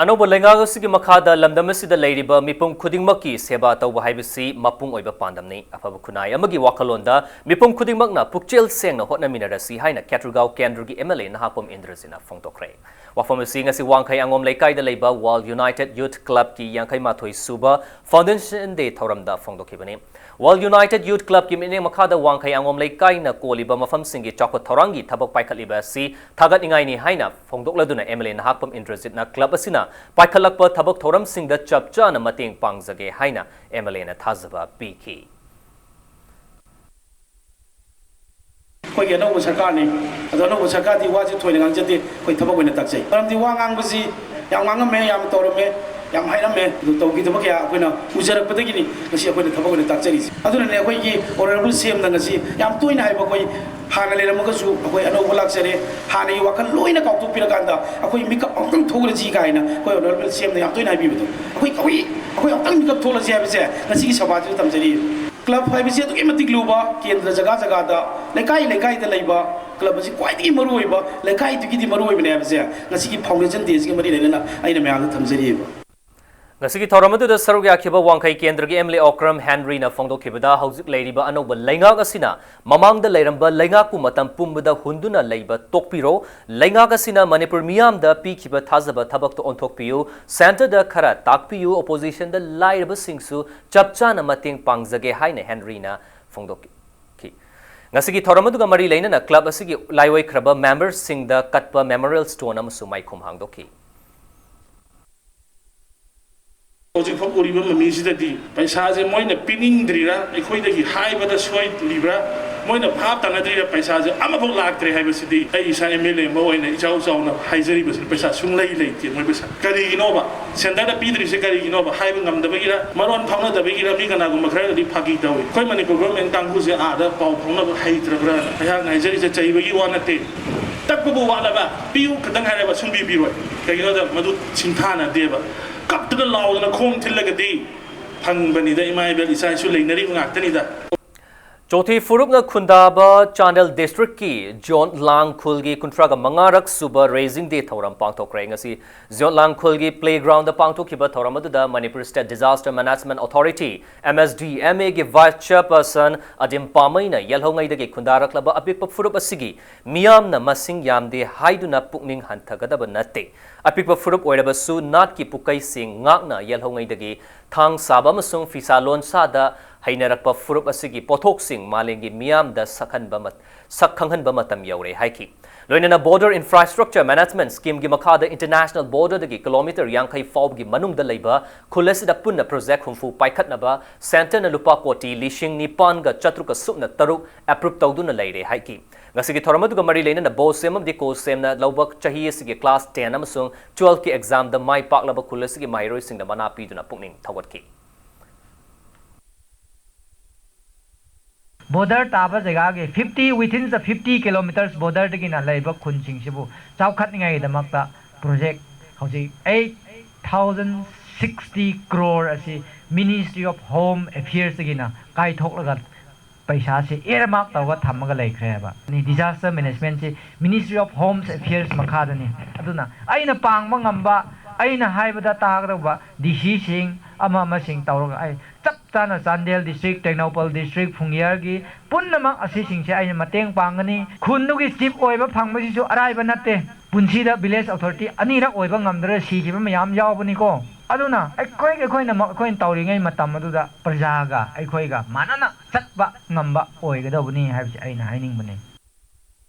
ꯑꯅꯧꯕ ꯂꯩꯉꯥꯛ ꯑꯁꯤꯒꯤ ꯃꯈꯥꯗ ꯂꯝꯗꯝ ꯑꯁꯤꯗ ꯂꯩꯔꯤꯕ ꯃꯤꯄꯨꯝ ꯈꯨꯗꯤꯡꯃꯛꯀꯤ ꯁꯦꯕꯥ ꯇꯧꯕ ꯍꯥꯏꯕꯁꯤ ꯃꯄꯨꯡ ꯑꯣꯏꯕ ꯄꯥꯟꯗꯝꯅꯤ꯫ ꯑꯐꯕ ꯈꯨꯟꯅꯥꯏ ꯑꯃꯒꯤ ꯋꯥꯈꯜꯂꯣꯟꯗ ꯃꯤꯄꯨꯝ ꯈꯨꯗꯤꯡꯃꯛꯅ ꯄꯨꯛꯆꯦꯜ ꯁꯦꯡꯅ ꯍꯣꯠꯅꯃꯤꯟꯅꯔꯁꯤ ꯍꯥꯏꯅ ꯈꯦꯇ꯭ꯔꯤꯒꯥꯎ ꯀꯦꯟꯗ꯭ꯔꯒꯤ M L A ꯅꯍꯥꯄꯝ ꯏꯟꯗ꯭ꯔꯖꯤꯠꯅ ꯐꯣꯡꯗꯣꯛꯈ꯭ꯔꯦ꯫ ꯋꯥꯐꯝ ꯑꯁꯤ ꯉꯁꯤ ꯋꯥꯡꯈꯩ ꯑꯉꯣꯝ ꯂꯩꯀꯥꯏꯗ ꯂꯩꯕ World United Youth Club ꯀꯤ ꯌꯥꯡꯈꯩ ꯃꯥꯊꯣꯏ ꯁꯨꯕ Foundation Day ꯊꯧꯔꯝꯗ ꯐꯣꯡꯗꯣꯛꯈꯤꯕꯅꯤ꯫ World United Youth Club ꯀꯤ ꯃꯤꯠꯌꯦꯡ ꯃꯈꯥꯗ ꯋꯥꯡꯈꯩ ꯑꯉꯣꯝ ꯂꯩꯀꯥꯏꯅ ꯀꯣꯜꯂꯤꯕ ꯃꯐꯝꯁꯤꯡꯒꯤ ꯆꯥꯎꯈꯠ ꯊꯧꯔꯥꯡꯒꯤ ꯊꯕꯛ ꯄꯥꯏꯈꯠꯂꯤꯕ ꯑꯁꯤ ꯊꯥꯒꯠꯅꯤꯡꯉꯥꯏꯅꯤ ꯍꯥꯏꯅ ꯐꯣꯡꯗꯣꯛꯂꯗꯨꯅ M L A Nahakpam ꯏꯟꯗ꯭ꯔꯖꯤꯠꯅ club ꯑꯁꯤꯅ ꯄꯥꯏꯈꯠꯂꯛꯄ ꯊꯕꯛ ꯊꯧꯔꯝꯁꯤꯡꯗ ꯆꯞ ꯆꯥꯅ ꯃꯇꯦꯡ ꯄꯥꯡꯖꯒꯦ ꯍꯥꯏꯅ M L A ꯅ ꯊꯥꯖꯕ ꯄꯤꯈꯤ꯫ ꯑꯩꯈꯣꯏꯒꯤ ꯑꯅꯧꯕ ꯁꯔꯀꯥꯔꯅꯤ꯫ ꯑꯗꯣ ꯑꯅꯧꯕ ꯁꯔꯀꯥꯔꯗꯤ ꯋꯥꯁꯦ ꯊꯣꯏꯅ ꯉꯥꯡꯖꯗꯦ, ꯑꯩꯈꯣꯏ ꯊꯕꯛ ꯑꯣꯏꯅ ꯇꯥꯛꯆꯩ꯫ ꯃꯔꯝꯗꯤ ꯋꯥ ꯉꯥꯡꯕꯁꯤ ꯌꯥꯝ ꯉꯥꯡꯉꯝꯃꯦ, ꯌꯥꯝ ꯇꯧꯔꯝꯃꯦ, ꯌꯥꯝ ꯍꯥꯏꯔꯝꯃꯦ, ꯑꯗꯨ ꯇꯧꯈꯤꯗꯕ ꯀꯌꯥ ꯑꯩꯈꯣꯏꯅ ꯎꯖꯔꯛꯄꯗꯒꯤꯅꯤ ꯉꯁꯤ ꯑꯩꯈꯣꯏꯅ ꯊꯕꯛ ꯑꯣꯏꯅ ꯇꯥꯛꯆꯔꯤꯁꯦ꯫ ꯑꯗꯨꯅꯅꯦ ꯑꯩꯈꯣꯏꯒꯤ Honourable C M ꯅ ꯉꯁꯤ ꯌꯥꯝ ꯇꯣꯏꯅ ꯍꯥꯏꯕ, ꯑꯩꯈꯣꯏ ꯍꯥꯟꯅ ꯂꯩꯔꯝꯃꯒꯁꯨ ꯑꯩꯈꯣꯏ ꯑꯅꯧꯕ ꯂꯥꯛꯆꯔꯦ, ꯍꯥꯟꯅꯒꯤ ꯋꯥꯈꯜ ꯂꯣꯏꯅ ꯀꯥꯎꯊꯣꯛꯄꯤꯔꯀꯥꯟꯗ ꯑꯩꯈꯣꯏ ꯃꯤꯀꯞ ꯑꯃꯨꯛꯇꯪ ꯊꯣꯛꯂꯁꯤ ꯀꯥꯏꯅ ꯑꯩꯈꯣꯏ Honourable C M ꯅ ꯌꯥꯝ ꯇꯣꯏꯅ ꯍꯥꯏꯕꯤꯕꯗꯣ, ꯑꯩꯈꯣꯏ, ꯑꯩꯈꯣꯏ, ꯑꯩꯈꯣꯏ ꯑꯃꯨꯛꯇꯪ ꯃꯤꯀꯞ ꯊꯣꯛꯂꯁꯤ ꯍꯥꯏꯕꯁꯦ ꯉꯁꯤꯒꯤ ꯁꯚꯥꯁꯤꯗ ꯊꯝꯖꯔꯤ꯫ Club ꯍꯥꯏꯕꯁꯤ ꯑꯗꯨꯛꯀꯤ ꯃꯇꯤꯛ ꯂꯨꯕ, ꯀꯦꯟꯗ꯭ꯔ ꯖꯒꯥ ꯖꯒꯥꯗ, ꯂꯩꯀꯥꯏ ꯂꯩꯀꯥꯏꯗ ꯂꯩꯕ club ꯑꯁꯤ ꯈ꯭ꯋꯥꯏꯗꯒꯤ ꯃꯔꯨꯑꯣꯏꯕ, ꯂꯩꯀꯥꯏꯗꯨꯒꯤꯗꯤ ꯃꯔꯨꯑꯣꯏꯕꯅꯦ ꯍꯥꯏꯕꯁꯦ ꯉꯁꯤꯒꯤ Foundation Day ꯁꯤꯒ ꯃꯔꯤ ꯂꯩꯅꯅ ꯑꯩꯅ ꯃꯌꯥꯝꯗ ꯊꯝꯖꯔꯤꯑꯕ꯫ ꯉꯁꯤꯒꯤ ꯊꯧꯔꯝ ꯑꯗꯨꯗ ꯁꯔꯨꯛ ꯌꯥꯈꯤꯕ ꯋꯥꯡꯈꯩ ꯀꯦꯟꯗ꯭ꯔꯒꯤ M L A ꯑꯣꯀ꯭ꯔꯝ ꯍꯦꯟꯔꯤꯅ ꯐꯣꯡꯗꯣꯛꯈꯤꯕꯗ, ꯍꯧꯖꯤꯛ ꯂꯩꯔꯤꯕ ꯑꯅꯧꯕ ꯂꯩꯉꯥꯛ ꯑꯁꯤꯅ ꯃꯃꯥꯡꯗ ꯂꯩꯔꯝꯕ ꯂꯩꯉꯥꯛꯄꯨ ꯃꯇꯝ ꯄꯨꯝꯕꯗ ꯍꯨꯟꯗꯨꯅ ꯂꯩꯕ ꯇꯣꯛꯄꯤꯔꯣ, ꯂꯩꯉꯥꯛ ꯑꯁꯤꯅ ꯃꯅꯤꯄꯨꯔ ꯃꯤꯌꯥꯝꯗ ꯄꯤꯈꯤꯕ ꯊꯥꯖꯕ ꯊꯕꯛꯇ ꯑꯣꯟꯊꯣꯛꯄꯤꯌꯨ, centre ꯗ ꯈꯔ ꯇꯥꯛꯄꯤꯌꯨ, opposition ꯗ ꯂꯥꯏꯔꯕꯁꯤꯡꯁꯨ ꯆꯞ ꯆꯥꯅ ꯃꯇꯦꯡ ꯄꯥꯡꯖꯒꯦ ꯍꯥꯏꯅ ꯍꯦꯟꯔꯤꯅ ꯐꯣꯡꯗꯣꯛꯈꯤ꯫ ꯉꯁꯤꯒꯤ ꯊꯧꯔꯝ ꯑꯗꯨꯒ ꯃꯔꯤ ꯂꯩꯅꯅ club ꯑꯁꯤꯒꯤ ꯂꯥꯏꯑꯣꯏꯈ꯭ꯔꯕ member ꯁꯤꯡꯗ ꯀꯠꯄ memorial stone ꯑꯃꯁꯨ ꯃꯥꯏꯈꯨꯝ ꯍꯥꯡꯗꯣꯛꯈꯤ꯫ ꯍꯧꯖꯤꯛ ꯐꯥꯎ ꯎꯔꯤꯕ ꯃꯃꯤꯁꯤꯗꯗꯤ ꯄꯩꯁꯥꯁꯦ ꯃꯣꯏꯅ ꯄꯤꯅꯤꯡꯗ꯭ꯔꯤꯔꯥ, ꯑꯩꯈꯣꯏꯗꯒꯤ ꯍꯥꯏꯕꯗ ꯁꯣꯏꯔꯤꯕ꯭ꯔꯥ, ꯃꯣꯏꯅ ꯚꯥꯞ ꯇꯥꯅꯗ꯭ꯔꯤꯔꯥ, ꯄꯩꯁꯥꯁꯦ ꯑꯃꯐꯥꯎ ꯂꯥꯛꯇ꯭ꯔꯦ ꯍꯥꯏꯕꯁꯤꯗꯤ ꯑꯩ ꯏꯁꯥ MLA ꯑꯃ ꯑꯣꯏꯅ ꯏꯆꯥꯎ ꯆꯥꯎꯅ ꯍꯥꯏꯖꯔꯤꯕꯁꯤꯅꯤ꯫ ꯄꯩꯁꯥ ꯁꯨꯡꯂꯩ ꯂꯩꯇꯦ꯫ ꯃꯣꯏ ꯄꯩꯁꯥ ꯀꯔꯤꯒꯤꯅꯣꯕ? Centreꯗ ꯄꯤꯗ꯭ꯔꯤꯁꯦ ꯀꯔꯤꯒꯤꯅꯣꯕ? ꯍꯥꯏꯕ ꯉꯝꯗꯕꯒꯤꯔ, ꯃꯔꯣꯟ ꯐꯥꯎꯅꯗꯕꯒꯤꯔ? ꯃꯤ ꯀꯅꯥꯒꯨꯝꯕ ꯈꯔꯅꯗꯤ ꯐꯥꯒꯤ ꯇꯧꯏ, "ꯑꯩꯈꯣꯏ ꯃꯅꯤꯄꯨꯔ government ꯀꯥꯡꯕꯨꯁꯦ ꯑꯥꯗ ꯄꯥꯎ ꯐꯥꯎꯅꯕ ꯍꯩꯇ꯭ꯔꯕ꯭ꯔꯥꯅ?" ꯑꯩꯍꯥꯛꯅ ꯍꯥꯏꯖꯔꯤꯁꯦ ꯆꯩꯕꯒꯤ ꯋꯥ ꯅꯠꯇꯦ꯫ ꯇꯛꯄꯕꯨ ꯋꯥꯠꯂꯕ, ꯄꯤꯌꯨ ꯈꯛꯇꯪ ꯍꯥꯏꯔꯕ ꯁꯨꯡꯄꯤ ꯄꯤꯔꯣꯏ꯫ ꯀꯩꯒꯤꯅꯣꯗ ꯃꯗꯨ ꯁꯤꯡꯊꯥꯅꯗꯦꯕ꯫ ꯀꯞꯇꯅ ꯂꯥꯎꯗꯅ ꯈꯣꯡ ꯊꯤꯜꯂꯒꯗꯤ ꯐꯪꯕꯅꯤꯗ, ꯏꯃꯥ ꯏꯕꯦꯜ ꯏꯆꯥ ꯏꯁꯨ ꯂꯩꯅꯔꯤꯕ ꯉꯥꯛꯇꯅꯤꯗ꯫ ꯆꯣꯊꯤ ꯐꯨꯔꯨꯞꯅ ꯈꯨꯟꯗꯥꯕ ꯆꯥꯟꯗꯦꯜ districtꯀꯤ ꯖꯣꯟꯂꯥꯡ ꯈꯨꯜꯒꯤ ꯀꯨꯟꯊ꯭ꯔꯥꯒ ꯃꯉꯥꯔꯛ ꯁꯨꯕ Raising Day ꯊꯧꯔꯝ ꯄꯥꯡꯊꯣꯛꯈ꯭ꯔꯦ꯫ ꯉꯁꯤ ꯖꯣꯟꯂꯥꯡ ꯈꯨꯜꯒꯤ playgroundꯗ ꯄꯥꯡꯊꯣꯛꯈꯤꯕ ꯊꯧꯔꯝ ꯑꯗꯨꯗ Manipur State Disaster Management Authority, MSDMAꯒꯤ vice chairperson ꯑꯗꯤꯝ ꯄꯥꯃꯩꯅ ꯌꯦꯜꯍꯧꯉꯩꯗꯒꯤ ꯈꯨꯟꯗꯥꯔꯛꯂꯕ ꯑꯄꯤꯛꯄ ꯐꯨꯔꯨꯞ ꯑꯁꯤꯒꯤ ꯃꯤꯌꯥꯝꯅ ꯃꯁꯤꯡ ꯌꯥꯝꯗꯦ ꯍꯥꯏꯗꯨꯅ ꯄꯨꯛꯅꯤꯡ ꯍꯟꯊꯒꯗꯕ ꯅꯠꯇꯦ꯫ ꯑꯄꯤꯛꯄ ꯐꯨꯔꯨꯞ ꯑꯣꯏꯔꯕꯁꯨ ꯅꯥꯠꯀꯤ ꯄꯨꯀꯩꯁꯤꯡ ꯉꯥꯛꯅ ꯌꯦꯜꯍꯧꯉꯩꯗꯒꯤ ꯊꯥꯡ ꯁꯥꯕ ꯑꯃꯁꯨꯡ ꯐꯤꯁꯥ ꯂꯣꯟꯁꯥꯗ ꯍꯩꯅꯔꯛꯄ ꯐꯨꯔꯨꯞ ꯑꯁꯤꯒꯤ ꯄꯣꯠꯊꯣꯛꯁꯤꯡ ꯃꯥꯂꯦꯝꯒꯤ ꯃꯤꯌꯥꯝꯗ ꯁꯛꯍꯟꯕ ꯃꯠ-, ꯁꯛ ꯈꯪꯍꯟꯕ ꯃꯇꯝ ꯌꯧꯔꯦ ꯍꯥꯏꯈꯤ꯫ ꯂꯣꯏꯅꯅ Border Infrastructure Management Schemeꯒꯤ ꯃꯈꯥꯗ international borderꯗꯒꯤ kilometre ꯌꯥꯡꯈꯩ ꯐꯥꯎꯕꯒꯤ ꯃꯅꯨꯡꯗ ꯂꯩꯕ ꯈꯨꯜ ꯑꯁꯤꯗ ꯄꯨꯟꯅ project ꯍꯨꯝꯐꯨ ꯄꯥꯏꯈꯠꯅꯕ centreꯅ ꯂꯨꯄꯥ ꯀꯣꯇꯤ ꯂꯤꯁꯤꯡ ꯅꯤꯄꯥꯟꯒ ꯆꯥꯇ꯭ꯔꯨꯛꯀ ꯁꯨꯞꯅ ꯇꯔꯨꯛ approve ꯇꯧꯗꯨꯅ ꯂꯩꯔꯦ ꯍꯥꯏꯈꯤ꯫ ꯉꯁꯤꯒꯤ ꯊꯧꯔꯝ ꯑꯗꯨꯒ ꯃꯔꯤ ꯂꯩꯅꯅ BOSEM ꯑꯃꯗꯤ COSEMꯅ ꯂꯧꯕ ꯆꯍꯤ ꯑꯁꯤꯒꯤ class ten ꯑꯃꯁꯨꯡ twelveꯀꯤ examꯗ ꯃꯥꯏ ꯄꯥꯛꯂꯕ ꯈꯨꯜ ꯑꯁꯤꯒꯤ ꯃꯍꯩꯔꯣꯏꯁꯤꯡꯗ ꯃꯅꯥ ꯄꯤꯗꯨꯅ ꯄꯨꯛꯅꯤꯡ ꯊꯧꯒꯠꯈꯤ꯫ Border ꯇꯥꯕ ꯖꯒꯥꯒꯤ fifty, within the fifty kilometres borderꯗꯒꯤꯅ ꯂꯩꯕ ꯈꯨꯟꯁꯤꯡꯁꯤꯕꯨ ꯆꯥꯎꯈꯠꯅꯤꯡꯉꯥꯏꯒꯤꯗꯃꯛꯇ project ꯍꯧꯖꯤꯛ eight thousand sixty crore ꯑꯁꯤ Ministry of Home Affairsꯗꯒꯤꯅ ꯀꯥꯏꯊꯣꯛꯂꯒ ꯄꯩꯁꯥꯁꯤ earmark ꯇꯧꯔꯒ ꯊꯝꯃꯒ ꯂꯩꯈ꯭ꯔꯦꯕ꯫ Disaster managementꯁꯤ Ministry of Home Affairs ꯃꯈꯥꯗꯅꯤ꯫ ꯑꯗꯨꯅ ꯑꯩꯅ ꯄꯥꯡꯕ ꯉꯝꯕ, ꯑꯩꯅ ꯍꯥꯏꯕꯗ ꯇꯥꯒꯗꯧꯕ DCꯁꯤꯡ ꯑꯃ ꯑꯃꯁꯤꯡ ꯇꯧꯔꯒ ꯑꯩ ꯆꯞ ꯆꯥꯅ ꯆꯥꯟꯗꯦꯜ district, ꯇꯦꯡꯅꯧꯄꯜ district, ꯐꯨꯡꯌꯥꯔꯒꯤ ꯄꯨꯝꯅꯃꯛ ꯑꯁꯤꯁꯤꯡꯁꯦ ꯑꯩꯅ ꯃꯇꯦꯡ ꯄꯥꯡꯒꯅꯤ꯫ ꯈꯨꯟꯗꯨꯒꯤ chief ꯑꯣꯏꯕ ꯐꯪꯕꯁꯤꯁꯨ ꯑꯔꯥꯏꯕ ꯅꯠꯇꯦ꯫ ꯄꯨꯟꯁꯤꯗ village authority ꯑꯅꯤꯔꯛ ꯑꯣꯏꯕ ꯉꯝꯗ꯭ꯔꯒ ꯁꯤꯈꯤꯕ ꯃꯌꯥꯝ ꯌꯥꯎꯕꯅꯤꯀꯣ꯫ ꯑꯗꯨꯅ ꯑꯩꯈꯣꯏ ꯑꯩꯈꯣꯏꯅ ꯑꯩꯈꯣꯏꯅ ꯇꯧꯔꯤꯉꯩ ꯃꯇꯝ ꯑꯗꯨꯗ ꯄ꯭ꯔꯖꯥꯒ ꯑꯩꯈꯣꯏꯒ ꯃꯥꯟꯅꯅ ꯆꯠꯄ ꯉꯝꯕ ꯑꯣꯏꯒꯗꯧꯕꯅꯤ ꯍꯥꯏꯕꯁꯤ ꯑꯩꯅ ꯍꯥꯏꯅꯤꯡꯕꯅꯤ꯫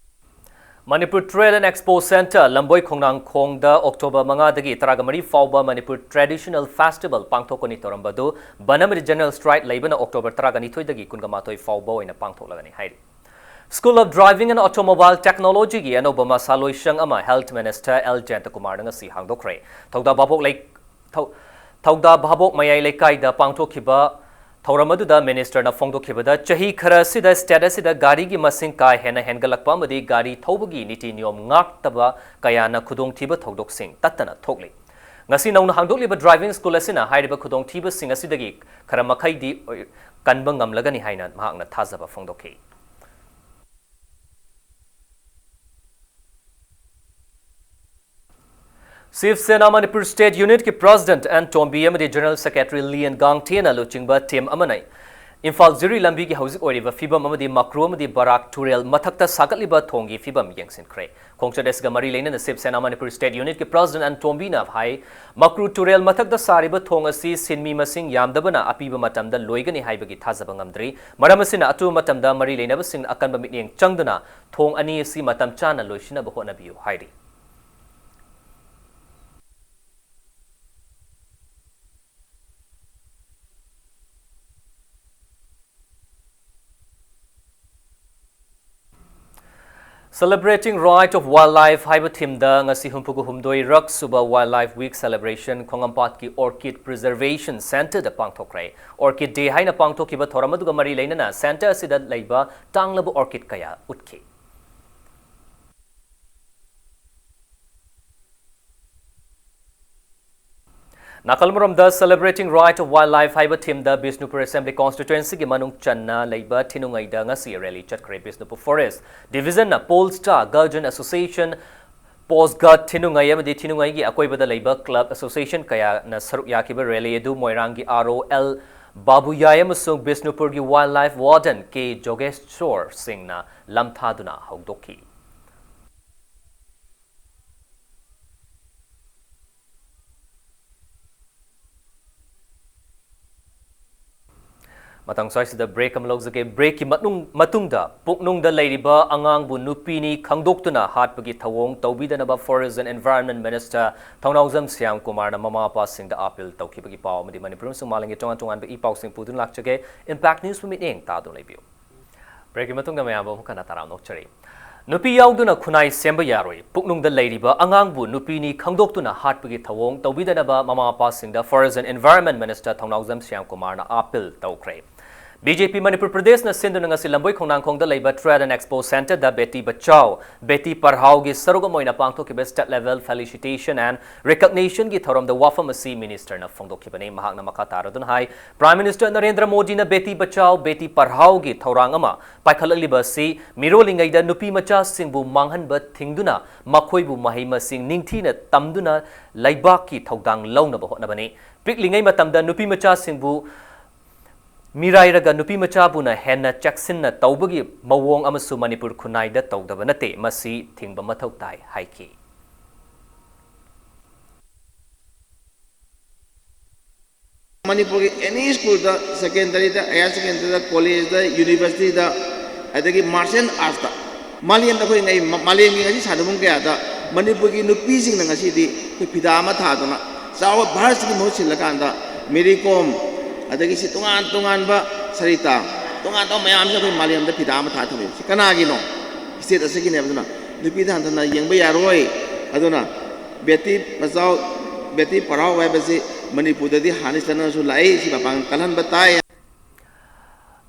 Manipur Trade and Expo Centre, ꯂꯝꯕꯣꯏ ꯈꯣꯡꯅꯥꯡꯈꯣꯡꯗ October ꯃꯉꯥꯗꯒꯤ ꯇꯔꯥꯒ ꯃꯔꯤ ꯐꯥꯎꯕ Manipur Traditional Festival ꯄꯥꯡꯊꯣꯛꯀꯅꯤ ꯇꯧꯔꯝꯕꯗꯨ ꯕꯟ ꯑꯃꯗꯤ general strike ꯂꯩꯕꯅ October ꯇꯔꯥꯒ ꯅꯤꯊꯣꯏꯗꯒꯤ ꯀꯨꯟꯒ ꯃꯥꯊꯣꯏ ꯐꯥꯎꯕ ꯑꯣꯏꯅ ꯄꯥꯡꯊꯣꯛꯂꯒꯅꯤ ꯍꯥꯏꯔꯤ꯫ School of Driving and Automobileꯒꯤ ꯑꯅꯧꯕ ꯃꯁꯥꯂꯣꯏꯁꯪ ꯑꯃ Health Minister ꯑꯦꯜ ꯖꯌꯟꯇꯀꯨꯃꯥꯔꯅ ꯉꯁꯤ ꯍꯥꯡꯗꯣꯛꯈ꯭ꯔꯦ꯫ ꯊꯧꯗꯥ ꯚꯥꯕꯣꯛ ꯂꯩ-, ꯊꯧ-, ꯊꯧꯗꯥ ꯚꯥꯕꯣꯛ ꯃꯌꯥꯏ ꯂꯩꯀꯥꯏꯗ ꯄꯥꯡꯊꯣꯛꯈꯤꯕ ꯊꯧꯔꯝ ꯑꯗꯨꯗ ministerꯅ ꯐꯣꯡꯗꯣꯛꯈꯤꯕꯗ, ꯆꯍꯤ ꯈꯔ ꯑꯁꯤꯗ state ꯑꯁꯤꯗ ꯒꯥꯔꯤꯒꯤ ꯃꯁꯤꯡ ꯀꯥ ꯍꯦꯟꯅ ꯍꯦꯟꯒꯠꯂꯛꯄ ꯑꯃꯗꯤ ꯒꯥꯔꯤ ꯊꯧꯕꯒꯤ ꯅꯤꯇꯤ ꯅꯤꯌꯣꯝ ꯉꯥꯛꯇꯕ ꯀꯌꯥꯅ ꯈꯨꯗꯣꯡꯊꯤꯕ ꯊꯧꯗꯣꯛꯁꯤꯡ ꯇꯠꯇꯅ ꯊꯣꯛꯂꯤ꯫ ꯉꯁꯤ ꯅꯧꯅ ꯍꯥꯡꯗꯣꯛꯂꯤꯕ driving school ꯑꯁꯤꯅ ꯍꯥꯏꯔꯤꯕ ꯈꯨꯗꯣꯡꯊꯤꯕꯁꯤꯡ ꯑꯁꯤꯗꯒꯤ ꯈꯔ ꯃꯈꯩꯗꯤ ꯑꯣꯏ-, ꯀꯟꯕ ꯉꯝꯂꯒꯅꯤ ꯍꯥꯏꯅ ꯃꯍꯥꯛꯅ ꯊꯥꯖꯕ ꯐꯣꯡꯗꯣꯛꯈꯤ꯫ Shiv Sena Manipur State Unitꯀꯤ President ꯑꯦꯟ ꯇꯣꯝꯕꯤ ꯑꯃꯗꯤ General Secretary ꯂꯤꯌꯟ ꯒꯥꯡꯊꯦꯅ ꯂꯨꯆꯤꯡꯕ team ꯑꯃꯅ ꯏꯝꯐꯥꯜ ꯖꯤꯔꯤ ꯂꯝꯕꯤꯒꯤ ꯍꯧꯖꯤꯛ ꯑꯣꯏꯔꯤꯕ ꯐꯤꯕꯝ ꯑꯃꯗꯤ ꯃꯀ꯭ꯔꯨ ꯑꯃꯗꯤ ꯕꯔꯥꯛ ꯇꯨꯔꯦꯜ ꯃꯊꯛꯇ ꯁꯥꯒꯠꯂꯤꯕ ꯊꯣꯡꯒꯤ ꯐꯤꯕꯝ ꯌꯦꯡꯁꯤꯟꯈ꯭ꯔꯦ꯫ ꯈꯣꯡꯆꯠ ꯑꯁꯤꯒ ꯃꯔꯤ ꯂꯩꯅꯅ Shiv Sena Manipur State Unitꯀꯤ President ꯑꯦꯟ ꯇꯣꯝꯕꯤꯅ ꯍꯥꯏ, ꯃꯀ꯭ꯔꯨ ꯇꯨꯔꯦꯜ ꯃꯊꯛꯇ ꯁꯥꯔꯤꯕ ꯊꯣꯡ ꯑꯁꯤ ꯁꯤꯟꯃꯤ ꯃꯁꯤꯡ ꯌꯥꯝꯗꯕꯅ ꯑꯄꯤꯕ ꯃꯇꯝꯗ ꯂꯣꯏꯒꯅꯤ ꯍꯥꯏꯕꯒꯤ ꯊꯥꯖꯕ ꯉꯝꯗ꯭ꯔꯤ꯫ ꯃꯔꯝ ꯑꯁꯤꯅ, ꯑꯊꯨꯕ ꯃꯇꯝꯗ ꯃꯔꯤ ꯂꯩꯅꯕꯁꯤꯡꯅ ꯑꯀꯟꯕ ꯃꯤꯠꯌꯦꯡ ꯆꯪꯗꯨꯅ ꯊꯣꯡ ꯑꯅꯤ ꯑꯁꯤ ꯃꯇꯝ ꯆꯥꯅ ꯂꯣꯏꯁꯤꯟꯅꯕ ꯍꯣꯠꯅꯕꯤꯌꯨ ꯍꯥꯏꯔꯤ꯫ Celebrating Right of Wildlife ꯍꯥꯏꯕ themeꯗ ꯉꯁꯤ ꯍꯨꯝꯐꯨꯒ ꯍꯨꯝꯗꯣꯏꯔꯛ ꯁꯨꯕ Wildlife Week celebration ꯈꯣꯡꯉꯝꯄꯥꯠꯀꯤ Orchid Preservation Centreꯗ ꯄꯥꯡꯊꯣꯛꯈ꯭ꯔꯦ꯫ Orchid Day ꯍꯥꯏꯅ ꯄꯥꯡꯊꯣꯛꯈꯤꯕ ꯊꯧꯔꯝ ꯑꯗꯨꯒ ꯃꯔꯤ ꯂꯩꯅꯅ centre ꯑꯁꯤꯗ ꯂꯩꯕ ꯇꯥꯡꯂꯕ orchid ꯀꯌꯥ ꯎꯠꯈꯤ꯫ ꯅꯥꯀꯜ ꯑꯃꯔꯣꯝꯗ Celebrating Right of Wildlife ꯍꯥꯏꯕ themeꯗ ꯕꯤꯁꯅꯨꯄꯨꯔ Assembly Constituencyꯒꯤ ꯃꯅꯨꯡ ꯆꯟꯅ ꯂꯩꯕ ꯊꯤꯅꯨꯡꯉꯩꯗ ꯉꯁꯤ rally ꯆꯠꯈ꯭ꯔꯦ꯫ Bishnupur Forest Divisionꯅ Pole Star Guardian Association, Post Guard ꯊꯤꯅꯨꯡꯉꯩ ꯑꯃꯗꯤ ꯊꯤꯅꯨꯡꯉꯩꯒꯤ ꯑꯀꯣꯏꯕꯗ ꯂꯩꯕ club association ꯀꯌꯥꯅ ꯁꯔꯨꯛ ꯌꯥꯈꯤꯕ rally ꯑꯗꯨ ꯃꯣꯏꯔꯥꯡꯒꯤ RO ꯑꯦꯜ ꯕꯥꯕꯨꯌꯥꯏ ꯑꯃꯁꯨꯡ ꯕꯤꯁꯅꯨꯄꯨꯔꯒꯤ Wildlife Warden ꯀꯦ ꯖꯣꯒꯦꯁꯣꯔ ꯁꯤꯡꯅ ꯂꯝꯊꯥꯗꯨꯅ ꯍꯧꯗꯣꯛꯈꯤ꯫ ꯃꯇꯥꯡ ꯁ꯭ꯋꯥꯏꯁꯤꯗ break ꯑꯃ ꯂꯧꯖꯒꯦ꯫ Breakꯀꯤ ꯃꯇꯨꯡ-, ꯃꯇꯨꯡꯗ ꯄꯨꯛꯅꯨꯡꯗ ꯂꯩꯔꯤꯕ ꯑꯉꯥꯡꯕꯨ ꯅꯨꯄꯤꯅꯤ ꯈꯪꯗꯣꯛꯇꯨꯅ ꯍꯥꯠꯄꯒꯤ ꯊꯧꯑꯣꯡ ꯇꯧꯕꯤꯗꯅꯕ Forest and Environment Minister ꯊꯧꯅꯥꯎꯖꯝ ꯁ꯭ꯌꯥꯝ ꯀꯨꯃꯥꯔꯅ ꯃꯃꯥ ꯃꯄꯥꯁꯤꯡꯗ appeal ꯇꯧꯈꯤꯕꯒꯤ ꯄꯥꯎ ꯑꯃꯗꯤ ꯃꯅꯤꯄꯨꯔ ꯑꯃꯁꯨꯡ ꯃꯥꯂꯦꯝꯒꯤ ꯇꯣꯉꯥꯟ ꯇꯣꯉꯥꯟꯕ ꯏ ꯄꯥꯎꯁꯤꯡ ꯄꯨꯗꯨꯅ ꯂꯥꯛꯆꯒꯦ꯫ Impact News ꯃꯤꯠꯌꯦꯡ ꯇꯥꯗꯨꯅ ꯂꯩꯕꯤꯌꯨ꯫ Breakꯀꯤ ꯃꯇꯨꯡꯗ ꯃꯌꯥꯝꯕꯨ ꯑꯃꯨꯛ ꯍꯟꯅ ꯇꯔꯥꯝꯅ ꯑꯣꯛꯆꯔꯤ꯫ ꯅꯨꯄꯤ ꯌꯥꯎꯗꯨꯅ ꯈꯨꯟꯅꯥꯏ ꯁꯦꯝꯕ ꯌꯥꯔꯣꯏ, ꯄꯨꯛꯅꯨꯡꯗ ꯂꯩꯔꯤꯕ ꯑꯉꯥꯡꯕꯨ ꯅꯨꯄꯤꯅꯤ ꯈꯪꯗꯣꯛꯇꯨꯅ ꯍꯥꯠꯄꯒꯤ ꯊꯧꯑꯣꯡ ꯇꯧꯕꯤꯗꯅꯕ ꯃꯃꯥ ꯃꯄꯥꯁꯤꯡꯗ Forest and Environment Minister ꯊꯧꯅꯥꯎꯖꯝ ꯁ꯭ꯌꯥꯝ ꯀꯨꯃꯥꯔꯅ appeal ꯇꯧꯈ꯭ꯔꯦ꯫ ꯕꯤ ꯖꯦ ꯄꯤ ꯃꯅꯤꯄꯨꯔ ꯄ꯭ꯔꯗꯦꯁꯅ ꯁꯤꯟꯗꯨꯅ ꯉꯁꯤ ꯂꯝꯕꯣꯏ ꯈꯣꯡꯅꯥꯡꯈꯣꯡꯗ ꯂꯩꯕ Trade and Expo Centreꯗ Beti Bachao, Beti ꯄꯔꯍꯥꯎꯒꯤ ꯁꯔꯨꯛ ꯑꯃ ꯑꯣꯏꯅ ꯄꯥꯡꯊꯣꯛꯈꯤꯕ state level felicitation and recognitionꯒꯤ ꯊꯧꯔꯝꯗ ꯋꯥꯐꯝ ꯑꯁꯤ ministerꯅ ꯐꯣꯡꯗꯣꯛꯈꯤꯕꯅꯤ꯫ ꯃꯍꯥꯛꯅ ꯃꯈꯥ ꯇꯥꯔꯗꯨꯅ ꯍꯥꯏ, Prime Minister ꯅꯔꯦꯟꯗ꯭ꯔ ꯃꯣꯗꯤꯅ Beti Bachao, Beti ꯄꯔꯍꯥꯎꯒꯤ ꯊꯧꯔꯥꯡ ꯑꯃ ꯄꯥꯏꯈꯠꯂꯛꯂꯤꯕ ꯑꯁꯤ ꯃꯤꯔꯣꯜꯂꯤꯉꯩꯗ ꯅꯨꯄꯤ ꯃꯆꯥꯁꯤꯡꯕꯨ ꯃꯥꯡꯍꯟꯕ ꯊꯤꯡꯗꯨꯅ ꯃꯈꯣꯏꯕꯨ ꯃꯍꯩ ꯃꯁꯤꯡ ꯅꯤꯡꯊꯤꯅ ꯇꯝꯗꯨꯅ ꯂꯩꯕꯥꯛꯀꯤ ꯊꯧꯗꯥꯡ ꯂꯧꯅꯕ ꯍꯣꯠꯅꯕꯅꯤ꯫ ꯄꯤꯛꯂꯤꯉꯩ ꯃꯇꯝꯗ ꯅꯨꯄꯤ ꯃꯆꯥꯁꯤꯡꯕꯨ ꯃꯤꯔꯥꯏꯔꯒ ꯅꯨꯄꯤ ꯃꯆꯥꯕꯨꯅ ꯍꯦꯟꯅ ꯆꯦꯛꯁꯤꯟꯅ ꯇꯧꯕꯒꯤ ꯃꯑꯣꯡ ꯑꯃꯁꯨ ꯃꯅꯤꯄꯨꯔ ꯈꯨꯟꯅꯥꯏꯗ ꯇꯧꯗꯕ ꯅꯠꯇꯦ, ꯃꯁꯤ ꯊꯤꯡꯕ ꯃꯊꯧ ꯇꯥꯏ ꯍꯥꯏꯈꯤ꯫ ꯃꯅꯤꯄꯨꯔꯒꯤ any schoolꯗ, secondaryꯗ, higher secondaryꯗ, collegeꯗ, universityꯗ, ꯑꯗꯒꯤ martial artsꯇ ꯃꯥꯂꯦꯝꯗ ꯑꯩꯈꯣꯏ ꯉꯩ-, ꯃ-, ꯃꯥꯂꯦꯝꯒꯤ ꯉꯁꯤ ꯁꯥꯟꯅꯕꯨꯡ ꯀꯌꯥꯗ ꯃꯅꯤꯄꯨꯔꯒꯤ ꯅꯨꯄꯤꯁꯤꯡꯅ ꯉꯁꯤꯗꯤ ꯑꯩꯈꯣꯏ ꯐꯤꯗꯥ ꯑꯃ ꯊꯥꯗꯅ ꯆꯥꯎꯕ ꯚꯥꯔꯠꯁꯤꯒꯤ ꯃꯍꯨꯠ ꯁꯤꯜꯂꯀꯥꯟꯗ ꯃꯦꯔꯤ ꯀꯣꯝ, ꯑꯗꯒꯤ ꯁꯤ ꯇꯣꯉꯥꯟ ꯇꯣꯉꯥꯟꯕ ꯁꯔꯤꯇꯥ, ꯇꯣꯉꯥꯟ ꯇꯣꯉꯥꯟꯕ ꯃꯌꯥꯝꯁꯦ ꯑꯩꯈꯣꯏ ꯃꯥꯂꯦꯝꯗ ꯐꯤꯗꯥ ꯑꯃ ꯊꯥ ꯊꯝꯃꯤ꯫ ꯁꯤ ꯀꯅꯥꯒꯤꯅꯣ? State ꯑꯁꯤꯒꯤꯅꯦꯕ꯫ ꯑꯗꯨꯅ ꯅꯨꯄꯤꯗ ꯍꯟꯊꯅ ꯌꯦꯡꯕ ꯌꯥꯔꯣꯏ꯫ ꯑꯗꯨꯅ ꯕꯦꯇꯤ ꯕꯆꯥꯎ, ꯕꯦꯇꯤ ꯄꯔꯥꯎ ꯍꯥꯏꯕꯁꯤ ꯃꯅꯤꯄꯨꯔꯗꯗꯤ ꯍꯥꯟꯅ ꯆꯠꯅꯔꯁꯨ ꯂꯥꯛꯏ꯫ ꯁꯤ ꯃꯄꯥꯡꯒꯜ ꯀꯜꯍꯟꯕ ꯇꯥꯏ꯫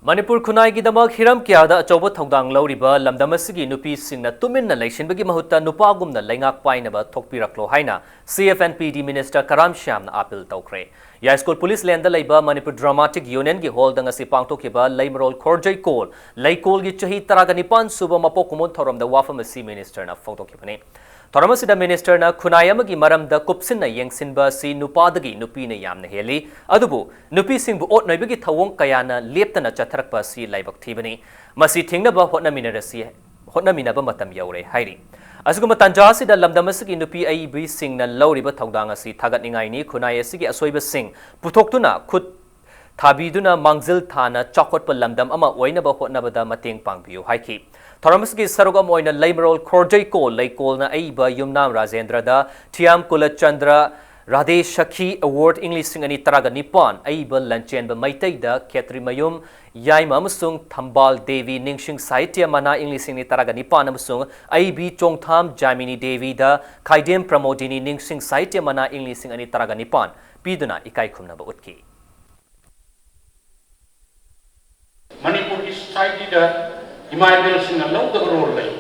ꯃꯅꯤꯄꯨꯔ ꯈꯨꯟꯅꯥꯏꯒꯤꯗꯃꯛ ꯍꯤꯔꯝ ꯀꯌꯥꯗ ꯑꯆꯧꯕ ꯊꯧꯗꯥꯡ ꯂꯧꯔꯤꯕ ꯂꯝꯗꯝ ꯑꯁꯤꯒꯤ ꯅꯨꯄꯤꯁꯤꯡꯅ ꯇꯨꯃꯤꯟꯅ ꯂꯩꯁꯤꯟꯕꯒꯤ ꯃꯍꯨꯠꯇ ꯅꯨꯄꯥꯒꯨꯝꯅ ꯂꯩꯉꯥꯛ ꯄꯥꯏꯅꯕ ꯊꯣꯛꯄꯤꯔꯛꯂꯣ ꯍꯥꯏꯅ C F N P D minister Karam ꯁ꯭ꯌꯥꯝꯅ appeal ꯇꯧꯈ꯭ꯔꯦ꯫ ꯌꯥꯏꯁ꯭ꯀꯨꯜ ꯄꯨꯂꯤꯁ ꯂꯦꯟꯗ ꯂꯩꯕ ꯃꯅꯤꯄꯨꯔ ꯗ꯭ꯔꯃꯥꯇꯤꯛ ꯌꯨꯅꯤꯌꯟꯒꯤ ꯍꯣꯜꯗ ꯉꯁꯤ ꯄꯥꯡꯊꯣꯛꯈꯤꯕ ꯂꯩꯃꯔꯣꯜ ꯈꯣꯔꯖꯩꯀꯣꯜ ꯂꯩꯀꯣꯜꯒꯤ ꯆꯍꯤ ꯇꯔꯥꯒ ꯅꯤꯄꯥꯟ ꯁꯨꯕ ꯃꯄꯣꯛ ꯀꯨꯝꯑꯣꯟ ꯊꯧꯔꯝꯗ ꯋꯥꯐꯝ ꯑꯁꯤ ministerꯅ ꯐꯣꯡꯗꯣꯛꯈꯤꯕꯅꯤ꯫ ꯊꯧꯔꯝ ꯑꯁꯤꯗ ministerꯅ ꯈꯨꯟꯅꯥꯏ ꯑꯃꯒꯤ ꯃꯔꯝꯗ ꯀꯨꯞꯁꯤꯟꯅ ꯌꯦꯡꯁꯤꯟꯕ ꯑꯁꯤ ꯅꯨꯄꯥꯗꯒꯤ ꯅꯨꯄꯤꯅ ꯌꯥꯝꯅ ꯍꯦꯜꯂꯤ, ꯑꯗꯨꯕꯨ ꯅꯨꯄꯤꯁꯤꯡꯕꯨ ꯑꯣꯠ ꯅꯩꯕꯒꯤ ꯊꯧꯑꯣꯡ ꯀꯌꯥꯅ ꯂꯦꯞꯇꯅ ꯆꯠꯊꯔꯛꯄ ꯑꯁꯤ ꯂꯥꯏꯕꯛ ꯊꯤꯕꯅꯤ꯫ ꯃꯁꯤ ꯊꯤꯡꯅꯕ ꯍꯣꯠꯅꯃꯤꯟꯅꯔꯁꯤ, ꯍꯣꯠꯅꯃꯤꯟꯅꯕ ꯃꯇꯝ ꯌꯧꯔꯦ ꯍꯥꯏꯔꯤ꯫ ꯑꯁꯤꯒꯨꯝꯕ ꯇꯥꯟꯖꯥ ꯑꯁꯤꯗ ꯂꯝꯗꯝ ꯑꯁꯤꯒꯤ ꯅꯨꯄꯤ ꯑꯏꯕꯤꯁꯤꯡꯅ ꯂꯧꯔꯤꯕ ꯊꯧꯗꯥꯡ ꯑꯁꯤ ꯊꯥꯒꯠꯅꯤꯡꯉꯥꯏꯅꯤ꯫ ꯈꯨꯟꯅꯥꯏ ꯑꯁꯤꯒꯤ ꯑꯁꯣꯏꯕꯁꯤꯡ ꯄꯨꯊꯣꯛꯇꯨꯅ ꯈꯨꯠ ꯊꯥꯕꯤꯗꯨꯅ ꯃꯥꯡꯖꯤꯜ ꯊꯥꯅ ꯆꯥꯎꯈꯠꯄ ꯂꯝꯗꯝ ꯑꯃ ꯑꯣꯏꯅꯕ ꯍꯣꯠꯅꯕꯗ ꯃꯇꯦꯡ ꯄꯥꯡꯕꯤꯌꯨ ꯍꯥꯏꯈꯤ꯫ ꯊꯧꯔꯝ ꯑꯁꯤꯒꯤ ꯁꯔꯨꯛ ꯑꯃ ꯑꯣꯏꯅ ꯂꯩꯃꯔꯣꯜ ꯈꯣꯔꯖꯩꯀꯣꯜ ꯂꯩꯀꯣꯜꯅ ꯑꯏꯕ ꯌꯨꯝꯅꯥꯝ ꯔꯥꯖꯦꯟꯗ꯭ꯔꯗ ꯊꯤꯌꯥꯝ ꯀꯨꯂꯆꯟꯗ꯭ꯔ ꯔꯥꯙꯦ ꯁꯈꯤ ꯑꯦꯋꯥꯔꯗ ꯏꯪ ꯂꯤꯁꯤꯡ ꯑꯅꯤ ꯇꯔꯥꯒ ꯅꯤꯄꯥꯟ, ꯑꯏꯕ ꯂꯟꯆꯦꯟꯕ ꯃꯩꯇꯩꯗ ꯈꯦꯇ꯭ꯔꯤꯃꯌꯨꯝ ꯌꯥꯏꯃ ꯑꯃꯁꯨꯡ ꯊꯝꯕꯥꯜ ꯗꯦꯕꯤ ꯅꯤꯡꯁꯤꯡ ꯁꯥꯍꯤꯇ꯭ꯌ ꯃꯅꯥ ꯏꯪ ꯂꯤꯁꯤꯡ ꯑꯅꯤ ꯇꯔꯥꯒ ꯅꯤꯄꯥꯟ ꯑꯃꯁꯨꯡ ꯑꯏꯕꯤ ꯆꯣꯡꯊꯥꯝ ꯖꯥꯃꯤꯅꯤ ꯗꯦꯕꯤꯗ ꯈꯥꯏꯗꯦꯝ ꯄ꯭ꯔꯃꯣꯗꯤꯅꯤ ꯅꯤꯡꯁꯤꯡ ꯁꯥꯍꯤꯇ꯭ꯌ ꯃꯅꯥ ꯏꯪ ꯂꯤꯁꯤꯡ ꯑꯅꯤ ꯇꯔꯥꯒ ꯅꯤꯄꯥꯟ ꯄꯤꯗꯨꯅ ꯏꯀꯥꯏ ꯈꯨꯝꯅꯕ ꯎꯠꯈꯤ꯫ ꯃꯅꯤꯄꯨꯔꯒꯤ ꯁꯣꯁꯥꯏꯇꯤꯗ ꯏꯃꯥ ꯏꯕꯦꯜꯁꯤꯡꯅ ꯂꯧꯗꯕ ꯔꯣꯜ ꯂꯩ꯫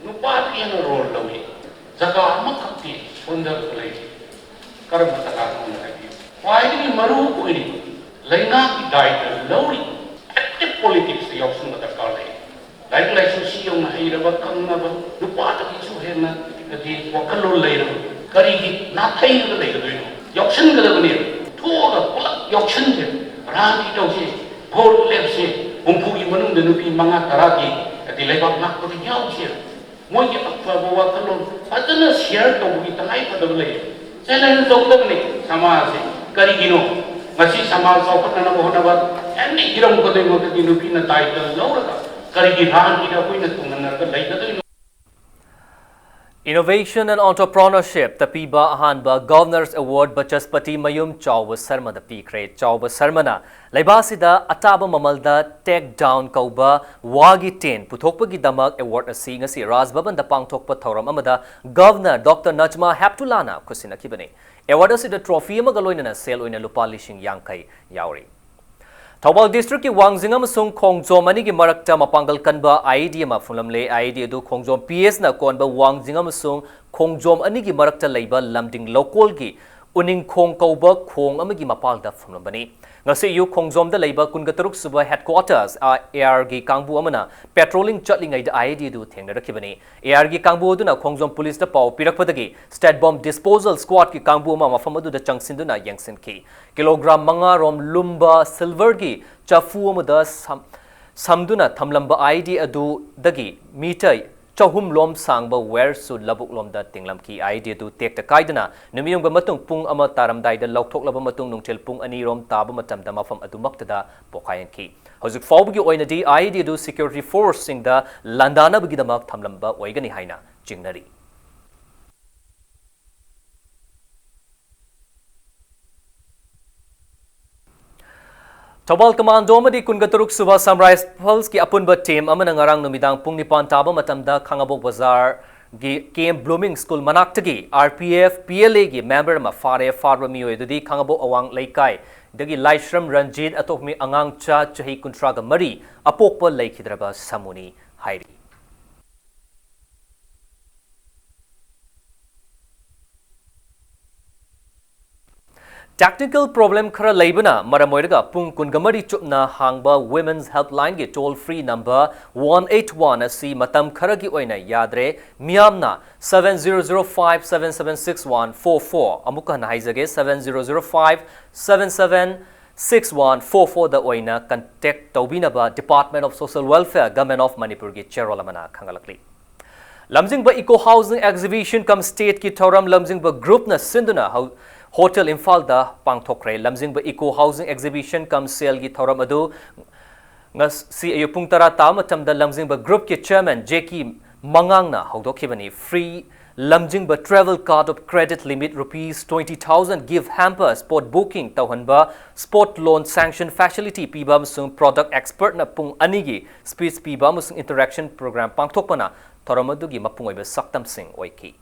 ꯅꯨꯄꯥꯗꯒꯤ ꯍꯦꯟꯅ ꯔꯣꯜ ꯂꯧꯏ꯫ ꯖꯒꯥ ꯑꯃꯈꯛꯇꯤ ꯁꯣꯟꯊꯔꯒ ꯂꯩ꯫ ꯀꯔꯝꯕ ꯖꯒꯥꯗꯅꯣ ꯍꯥꯏꯕꯤꯌꯨ꯫ ꯈ꯭ꯋꯥꯏꯗꯒꯤ ꯃꯔꯨ ꯑꯣꯏꯔꯤꯕ ꯂꯩꯉꯥꯛꯀꯤ ꯗꯥꯏꯇ ꯂꯧꯔꯤꯕ ꯑꯦꯛꯇꯤꯚ ꯄꯣꯂꯤꯇꯤꯛꯁꯇ ꯌꯥꯎꯁꯤꯟꯕ ꯗꯔꯀꯥꯔ ꯂꯩ꯫ ꯂꯥꯏꯔꯤꯛ ꯂꯥꯏꯁꯨ ꯁꯤ ꯌꯧꯅ ꯍꯩꯔꯕ, ꯈꯪꯅꯕ, ꯅꯨꯄꯥꯗꯒꯤꯁꯨ ꯍꯦꯟꯅ ꯍꯥꯏꯗꯤ ꯋꯥꯈꯜꯂꯣꯟ ꯂꯩꯔꯕ ꯀꯔꯤꯒꯤ ꯅꯥꯊꯩꯔꯒ ꯂꯩꯒꯗꯣꯏꯅꯣ? ꯌꯥꯎꯁꯤꯟꯒꯗꯕꯅꯦ꯫ ꯊꯣꯛꯑꯒ ꯄꯨꯂꯞ ꯌꯥꯎꯁꯤꯟꯁꯦ꯫ ꯔꯥꯖꯅꯤꯇꯤ ꯇꯧꯁꯦ꯫ ꯚꯣꯠ ꯂꯦꯞꯁꯦ꯫ ꯍꯨꯝꯐꯨꯒꯤ ꯃꯅꯨꯡꯗ ꯅꯨꯄꯤ ꯃꯉꯥ ꯇꯔꯥꯗꯤ ꯍꯥꯏꯗꯤ ꯂꯩꯕꯥꯛ ꯉꯥꯛꯄꯗ ꯌꯥꯎꯁꯦ꯫ ꯃꯣꯏꯒꯤ ꯑꯐꯕ ꯋꯥꯈꯜꯂꯣꯟ ꯐꯖꯅ ꯁꯤꯌꯔ ꯇꯧꯕꯒꯤ ꯇꯉꯥꯏ ꯐꯗꯕ ꯂꯩ꯫ ꯆꯦꯂꯦꯟꯖ ꯇꯧꯒꯗꯕꯅꯤ ꯁꯃꯥꯖꯁꯦ꯫ ꯀꯔꯤꯒꯤꯅꯣ? ꯉꯁꯤ ꯁꯃꯥꯖ ꯆꯥꯎꯈꯠꯅꯅꯕ ꯍꯣꯠꯅꯕ ꯑꯦꯅꯤ ꯍꯤꯔꯝ ꯈꯨꯗꯤꯡꯃꯛꯇꯗꯤ ꯅꯨꯄꯤꯅ ꯗꯥꯏꯇ ꯂꯧꯔꯒ ꯀꯔꯤꯒꯤ ꯔꯥꯟꯒꯤꯗ ꯑꯩꯈꯣꯏꯅ ꯇꯨꯡꯍꯟꯅꯔꯒ ꯂꯩꯒꯗꯣꯏꯅꯣ? Innovation and Entrepreneurship ꯇ ꯄꯤꯕ ꯑꯍꯥꯟꯕ Governor's Award ꯕꯆꯁꯄꯇꯤ ꯃꯌꯨꯝ ꯆꯥꯎꯕ ꯁꯔꯃꯗ ꯄꯤꯈ꯭ꯔꯦ꯫ ꯆꯥꯎꯕ ꯁꯔꯃꯅ ꯂꯩꯕꯥꯛꯁꯤꯗ ꯑꯇꯥꯕ ꯃꯃꯜꯗ ꯇꯦꯛ ꯗꯥꯎꯟ ꯀꯧꯕ ꯋꯥꯒꯤ ꯇꯦꯟ ꯄꯨꯊꯣꯛꯄꯒꯤꯗꯃꯛ ꯑꯦꯋꯥꯔꯗ ꯑꯁꯤ ꯉꯁꯤ ꯔꯥꯖ ꯚꯕꯟꯗ ꯄꯥꯡꯊꯣꯛꯄ ꯊꯧꯔꯝ ꯑꯃꯗ ꯒꯚꯔꯅꯔ ꯗꯣꯛꯇꯔ ꯅꯖꯃꯥ ꯍꯦꯞꯇꯨꯂꯥꯅ ꯈꯨꯠꯁꯤꯟꯅꯈꯤꯕꯅꯤ꯫ ꯑꯦꯋꯥꯔꯗ ꯑꯁꯤꯗ ꯇ꯭ꯔꯣꯐꯤ ꯑꯃꯒ ꯂꯣꯏꯅꯅ ꯁꯦꯜ ꯑꯣꯏꯅ ꯂꯨꯄꯥ ꯂꯤꯁꯤꯡ ꯌꯥꯡꯈꯩ ꯌꯥꯎꯔꯤ꯫ ꯊꯧꯕꯥꯜ ꯗꯤꯁꯇ꯭ꯔꯤꯛꯀꯤ ꯋꯥꯡꯖꯤꯡ ꯑꯃꯁꯨꯡ ꯈꯣꯡꯖꯣꯝ ꯑꯅꯤꯒꯤ ꯃꯔꯛꯇ ꯃꯄꯥꯡꯒꯜ ꯀꯟꯕ ꯑꯥꯏꯏꯗꯤ ꯑꯃ ꯐꯨꯝꯂꯝꯂꯦ꯫ ꯑꯥꯏꯏꯗꯤ ꯑꯗꯨ ꯈꯣꯡꯖꯣꯝ ꯄꯤ ꯑꯦꯁꯅ ꯀꯣꯟꯕ ꯋꯥꯡꯖꯤꯡ ꯑꯃꯁꯨꯡ ꯈꯣꯡꯖꯣꯝ ꯑꯅꯤꯒꯤ ꯃꯔꯛꯇ ꯂꯩꯕ ꯂꯝꯗꯤꯡ ꯂꯧꯀꯣꯜꯒꯤ ꯎꯅꯤꯡꯈꯣꯡ ꯀꯧꯕ ꯈꯣꯡ ꯑꯃꯒꯤ ꯃꯄꯥꯜꯗ ꯐꯨꯝꯂꯝꯕꯅꯤ꯫ ꯉꯁꯤ ꯑꯌꯨꯛ ꯈꯣꯡꯖꯣꯝꯗ ꯂꯩꯕ ꯀꯨꯟꯒ ꯇꯔꯨꯛ ꯁꯨꯕ ꯍꯦꯗꯀ꯭ꯋꯥꯇꯔꯁ ꯑꯦ ꯑꯥꯔꯒꯤ ꯀꯥꯡꯕꯨ ꯑꯃꯅ ꯄꯦꯇ꯭ꯔꯣꯂꯤꯡ ꯆꯠꯂꯤꯉꯩꯗ ꯑꯥꯏꯏꯗꯤ ꯑꯗꯨ ꯊꯦꯡꯅꯔꯛꯈꯤꯕꯅꯤ꯫ ꯑꯦ ꯑꯥꯔꯒꯤ ꯀꯥꯡꯕꯨ ꯑꯗꯨꯅ ꯈꯣꯡꯖꯣꯝ ꯄꯨꯂꯤꯁꯇ ꯄꯥꯎ ꯄꯤꯔꯛꯄꯗꯒꯤ ꯁ꯭ꯇꯦꯠ ꯕꯣꯝ ꯗꯤꯁꯄꯣꯖꯦꯜ ꯁ꯭ꯀ꯭ꯋꯥꯗꯀꯤ ꯀꯥꯡꯕꯨ ꯑꯃ ꯃꯐꯝ ꯑꯗꯨꯗ ꯆꯪꯁꯤꯟꯗꯨꯅ ꯌꯦꯡꯁꯤꯟꯈꯤ꯫ ꯀꯤꯂꯣꯒ꯭ꯔꯥꯝ ꯃꯉꯥ ꯔꯣꯝ ꯂꯨꯝꯕ ꯁꯤꯜꯚꯔꯒꯤ ꯆꯐꯨ ꯑꯃꯗ ꯁꯝ-, ꯁꯝꯗꯨꯅ ꯊꯝꯂꯝꯕ ꯑꯥꯏꯏꯗꯤ ꯑꯗꯨꯗꯒꯤ ꯃꯤꯇꯔ ꯆꯍꯨꯝ ꯂꯣꯝ ꯁꯥꯡꯕ ꯋꯥꯌꯔꯁꯨ ꯂꯧꯕꯨꯛ ꯂꯣꯝꯗ ꯇꯤꯡꯂꯝꯈꯤ꯫ IED ꯑꯗꯨ ꯇꯦꯛꯇ ꯀꯥꯏꯗꯅ ꯅꯨꯃꯤꯠꯌꯨꯡꯒꯤ ꯃꯇꯨꯡ ꯄꯨꯡ ꯑꯃ ꯇꯥꯔꯝꯗꯥꯏꯗ ꯂꯧꯊꯣꯛꯂꯕ ꯃꯇꯨꯡ, ꯅꯨꯡꯊꯤꯜ ꯄꯨꯡ ꯑꯅꯤ ꯔꯣꯝ ꯇꯥꯕ ꯃꯇꯝꯗ ꯃꯐꯝ ꯑꯗꯨꯃꯛꯇꯗ ꯄꯣꯈꯥꯏꯍꯟꯈꯤ꯫ ꯍꯧꯖꯤꯛ ꯐꯥꯎꯕꯒꯤ ꯑꯣꯏꯅꯗꯤ IED ꯑꯗꯨ security forceꯁꯤꯡꯗ ꯂꯥꯟꯗꯥꯅꯕꯒꯤꯗꯃꯛ ꯊꯝꯂꯝꯕ ꯑꯣꯏꯒꯅꯤ ꯍꯥꯏꯅ ꯆꯤꯡꯅꯔꯤ꯫ ꯊꯧꯕꯥꯜ ꯀꯃꯥꯟꯗꯣ ꯑꯃꯗꯤ ꯀꯨꯟꯒ ꯇꯔꯨꯛ ꯁꯨꯕ Sunrise Riflesꯀꯤ ꯑꯄꯨꯟꯕ team ꯑꯃꯅ ꯉꯔꯥꯡ ꯅꯨꯃꯤꯗꯥꯡ ꯄꯨꯡ ꯅꯤꯄꯥꯟ ꯇꯥꯕ ꯃꯇꯝꯗ ꯈꯥꯉꯕꯣꯛ ꯕꯖꯥꯔꯒꯤ K M Blooming School ꯃꯅꯥꯛꯇꯒꯤ RPF PLAꯒꯤ member ꯑꯃ ꯐꯥꯔꯦ꯫ ꯐꯥꯔꯕ ꯃꯤꯑꯣꯏ ꯑꯗꯨꯗꯤ ꯈꯥꯉꯕꯣꯛ ꯑꯋꯥꯡ ꯂꯩꯀꯥꯏꯗꯒꯤ ꯂꯥꯏꯁ꯭ꯔꯝ ꯔꯟꯖꯤꯠ, ꯑꯇꯣꯞꯄ ꯃꯤ ꯑꯉꯥꯡꯆꯥ ꯆꯍꯤ ꯀꯨꯟꯊ꯭ꯔꯥꯒ ꯃꯔꯤ, ꯑꯄꯣꯛꯄ ꯂꯩꯈꯤꯗ꯭ꯔꯕ ꯁꯥꯃꯨꯅꯤ ꯍꯥꯏꯔꯤ꯫ Technical problem ꯈꯔ ꯂꯩꯕꯅ ꯃꯔꯝ ꯑꯣꯏꯔꯒ ꯄꯨꯡ ꯀꯨꯟꯒ ꯃꯔꯤ ꯆꯨꯞꯅ ꯍꯥꯡꯕ Women's Helplineꯒꯤ toll free number one eight one ꯑꯁꯤ ꯃꯇꯝ ꯈꯔꯒꯤ ꯑꯣꯏꯅ ꯌꯥꯗ꯭ꯔꯦ꯫ ꯃꯤꯌꯥꯝꯅ seven zero zero five seven seven six one four four, ꯑꯃꯨꯛꯀ ꯍꯟꯅ ꯍꯥꯏꯖꯒꯦ, seven zero zero five seven seven six one four fourꯗ ꯑꯣꯏꯅ contact ꯇꯧꯕꯤꯅꯕ Department of Social Welfare, Government of Manipurꯒꯤ ꯆꯦꯔꯣꯜ ꯑꯃꯅ ꯈꯪꯍꯜꯂꯛꯂꯤ꯫ ꯂꯝꯖꯤꯡꯕ Eco Housing Exhibition cum stateꯀꯤ ꯊꯧꯔꯝ ꯂꯝꯖꯤꯡꯕ groupꯅ ꯁꯤꯟꯗꯨꯅ ꯍꯧ-, Hotel ꯏꯝꯐꯥꯜꯗ ꯄꯥꯡꯊꯣꯛꯈ꯭ꯔꯦ꯫ ꯂꯝꯖꯤꯡꯕ Eco Housing Exhibition cum saleꯒꯤ ꯊꯧꯔꯝ ꯑꯗꯨ ꯉꯁꯤ ꯑꯌꯨꯛ ꯄꯨꯡ ꯇꯔꯥ ꯇꯥꯕ ꯃꯇꯝꯗ ꯂꯝꯖꯤꯡꯕ groupꯀꯤ chairman J K ꯃꯉꯥꯡꯅ ꯍꯧꯗꯣꯛꯈꯤꯕꯅꯤ꯫ Free ꯂꯝꯖꯤꯡꯕ travel card of credit limit rupees twenty thousand, gift hamper, spot booking ꯇꯧꯍꯟꯕ, spot loan sanction facility ꯄꯤꯕ ꯑꯃꯁꯨꯡ product expertꯅ ꯄꯨꯡ ꯑꯅꯤꯒꯤ speech ꯄꯤꯕ ꯑꯃꯁꯨꯡ interaction program ꯄꯥꯡꯊꯣꯛꯄꯅ ꯊꯧꯔꯝ ꯑꯗꯨꯒꯤ ꯃꯄꯨꯡ ꯑꯣꯏꯕ ꯁꯛꯇꯝꯁꯤꯡ ꯑꯣꯏꯈꯤ꯫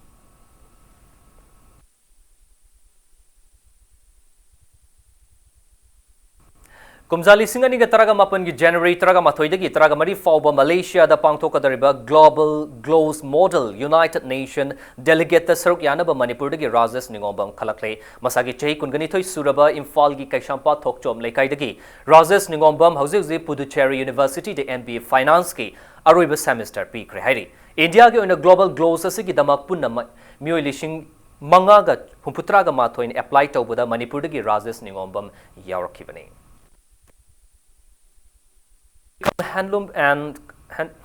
ꯀꯨꯝꯖꯥ ꯂꯤꯁꯤꯡ ꯑꯅꯤꯒ ꯇꯔꯥꯃꯥꯄꯟꯒꯤ January ꯇꯔꯥꯃꯥꯊꯣꯏꯗꯒꯤ ꯇꯔꯥꯃꯔꯤ ꯐꯥꯎꯕ ꯃꯂꯦꯁꯤꯌꯥꯗ ꯄꯥꯡꯊꯣꯛꯀꯗꯧꯔꯤꯕ Global Glows Model United Nation Delegateꯇ ꯁꯔꯨꯛ ꯌꯥꯅꯕ ꯃꯅꯤꯄꯨꯔꯗꯒꯤ ꯔꯥꯖꯦꯁ ꯅꯤꯉꯣꯝꯕꯝ ꯈꯜꯂꯛꯂꯦ꯫ ꯃꯁꯥꯒꯤ ꯆꯍꯤ ꯀꯨꯟꯒ ꯅꯤꯊꯣꯏ ꯁꯨꯔꯕ ꯏꯝꯐꯥꯜꯒꯤ ꯀꯩꯁꯥꯝꯄꯥꯠ ꯊꯣꯛꯆꯣꯝ ꯂꯩꯀꯥꯏꯗꯒꯤ ꯔꯥꯖꯦꯁ ꯅꯤꯉꯣꯝꯕꯝ ꯍꯧꯖꯤꯛ ꯍꯧꯖꯤꯛ ꯄꯨꯗꯨꯆꯦꯔꯤ Universityꯗ M B A Financeꯀꯤ ꯑꯔꯣꯏꯕ semester ꯄꯤꯈ꯭ꯔꯦ ꯍꯥꯏꯔꯤ꯫ ꯏꯟꯗꯤꯌꯥꯒꯤ ꯑꯣꯏꯅ Global Glows ꯑꯁꯤꯒꯤꯗꯃꯛ ꯄꯨꯟꯅ ꯃ-, ꯃꯤꯑꯣꯏ ꯂꯤꯁꯤꯡ ꯃꯉꯥꯒ ꯍꯨꯝꯐꯨꯇꯔꯥꯒ ꯃꯥꯊꯣꯏꯅ apply ꯇꯧꯕꯗ ꯃꯅꯤꯄꯨꯔꯗꯒꯤ ꯔꯥꯖꯦꯁ ꯅꯤꯉꯣꯝꯕꯝ ꯌꯥꯎꯔꯛꯈꯤꯕꯅꯤ꯫ Handloom and hand-,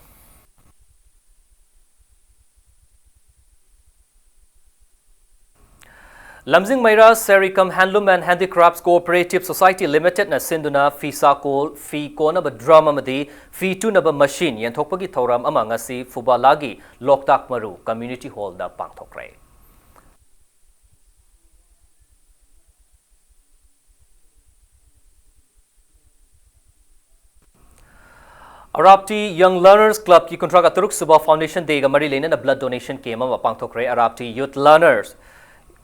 ꯂꯝꯖꯤꯡ ꯃꯩꯔꯥ Sericom Handloom and Handicrafts Cooperative Society Limitedꯅ ꯁꯤꯟꯗꯨꯅ ꯐꯤ ꯁꯥꯀꯣꯜ, ꯐꯤ ꯀꯣꯟꯅꯕ drum ꯑꯃꯗꯤ ꯐꯤ ꯇꯨꯅꯕ machine ꯌꯦꯟꯊꯣꯛꯄꯒꯤ ꯊꯧꯔꯝ ꯑꯃ ꯉꯁꯤ ꯐꯨꯕꯥꯂꯥꯒꯤ ꯂꯣꯛꯇꯥꯛ ꯃꯔꯨ Community Hallꯗ ꯄꯥꯡꯊꯣꯛꯈ꯭ꯔꯦ꯫ ꯑꯔꯥꯞꯇꯤ Young Learners Clubꯀꯤ ꯀꯨꯟꯊ꯭ꯔꯥꯒ ꯇꯔꯨꯛ ꯁꯨꯕ Foundation Dayꯒ ꯃꯔꯤ ꯂꯩꯅꯅ blood donation camp ꯑꯃ ꯄꯥꯡꯊꯣꯛꯈ꯭ꯔꯦ꯫ ꯑꯔꯥꯞꯇꯤ Youth Learners,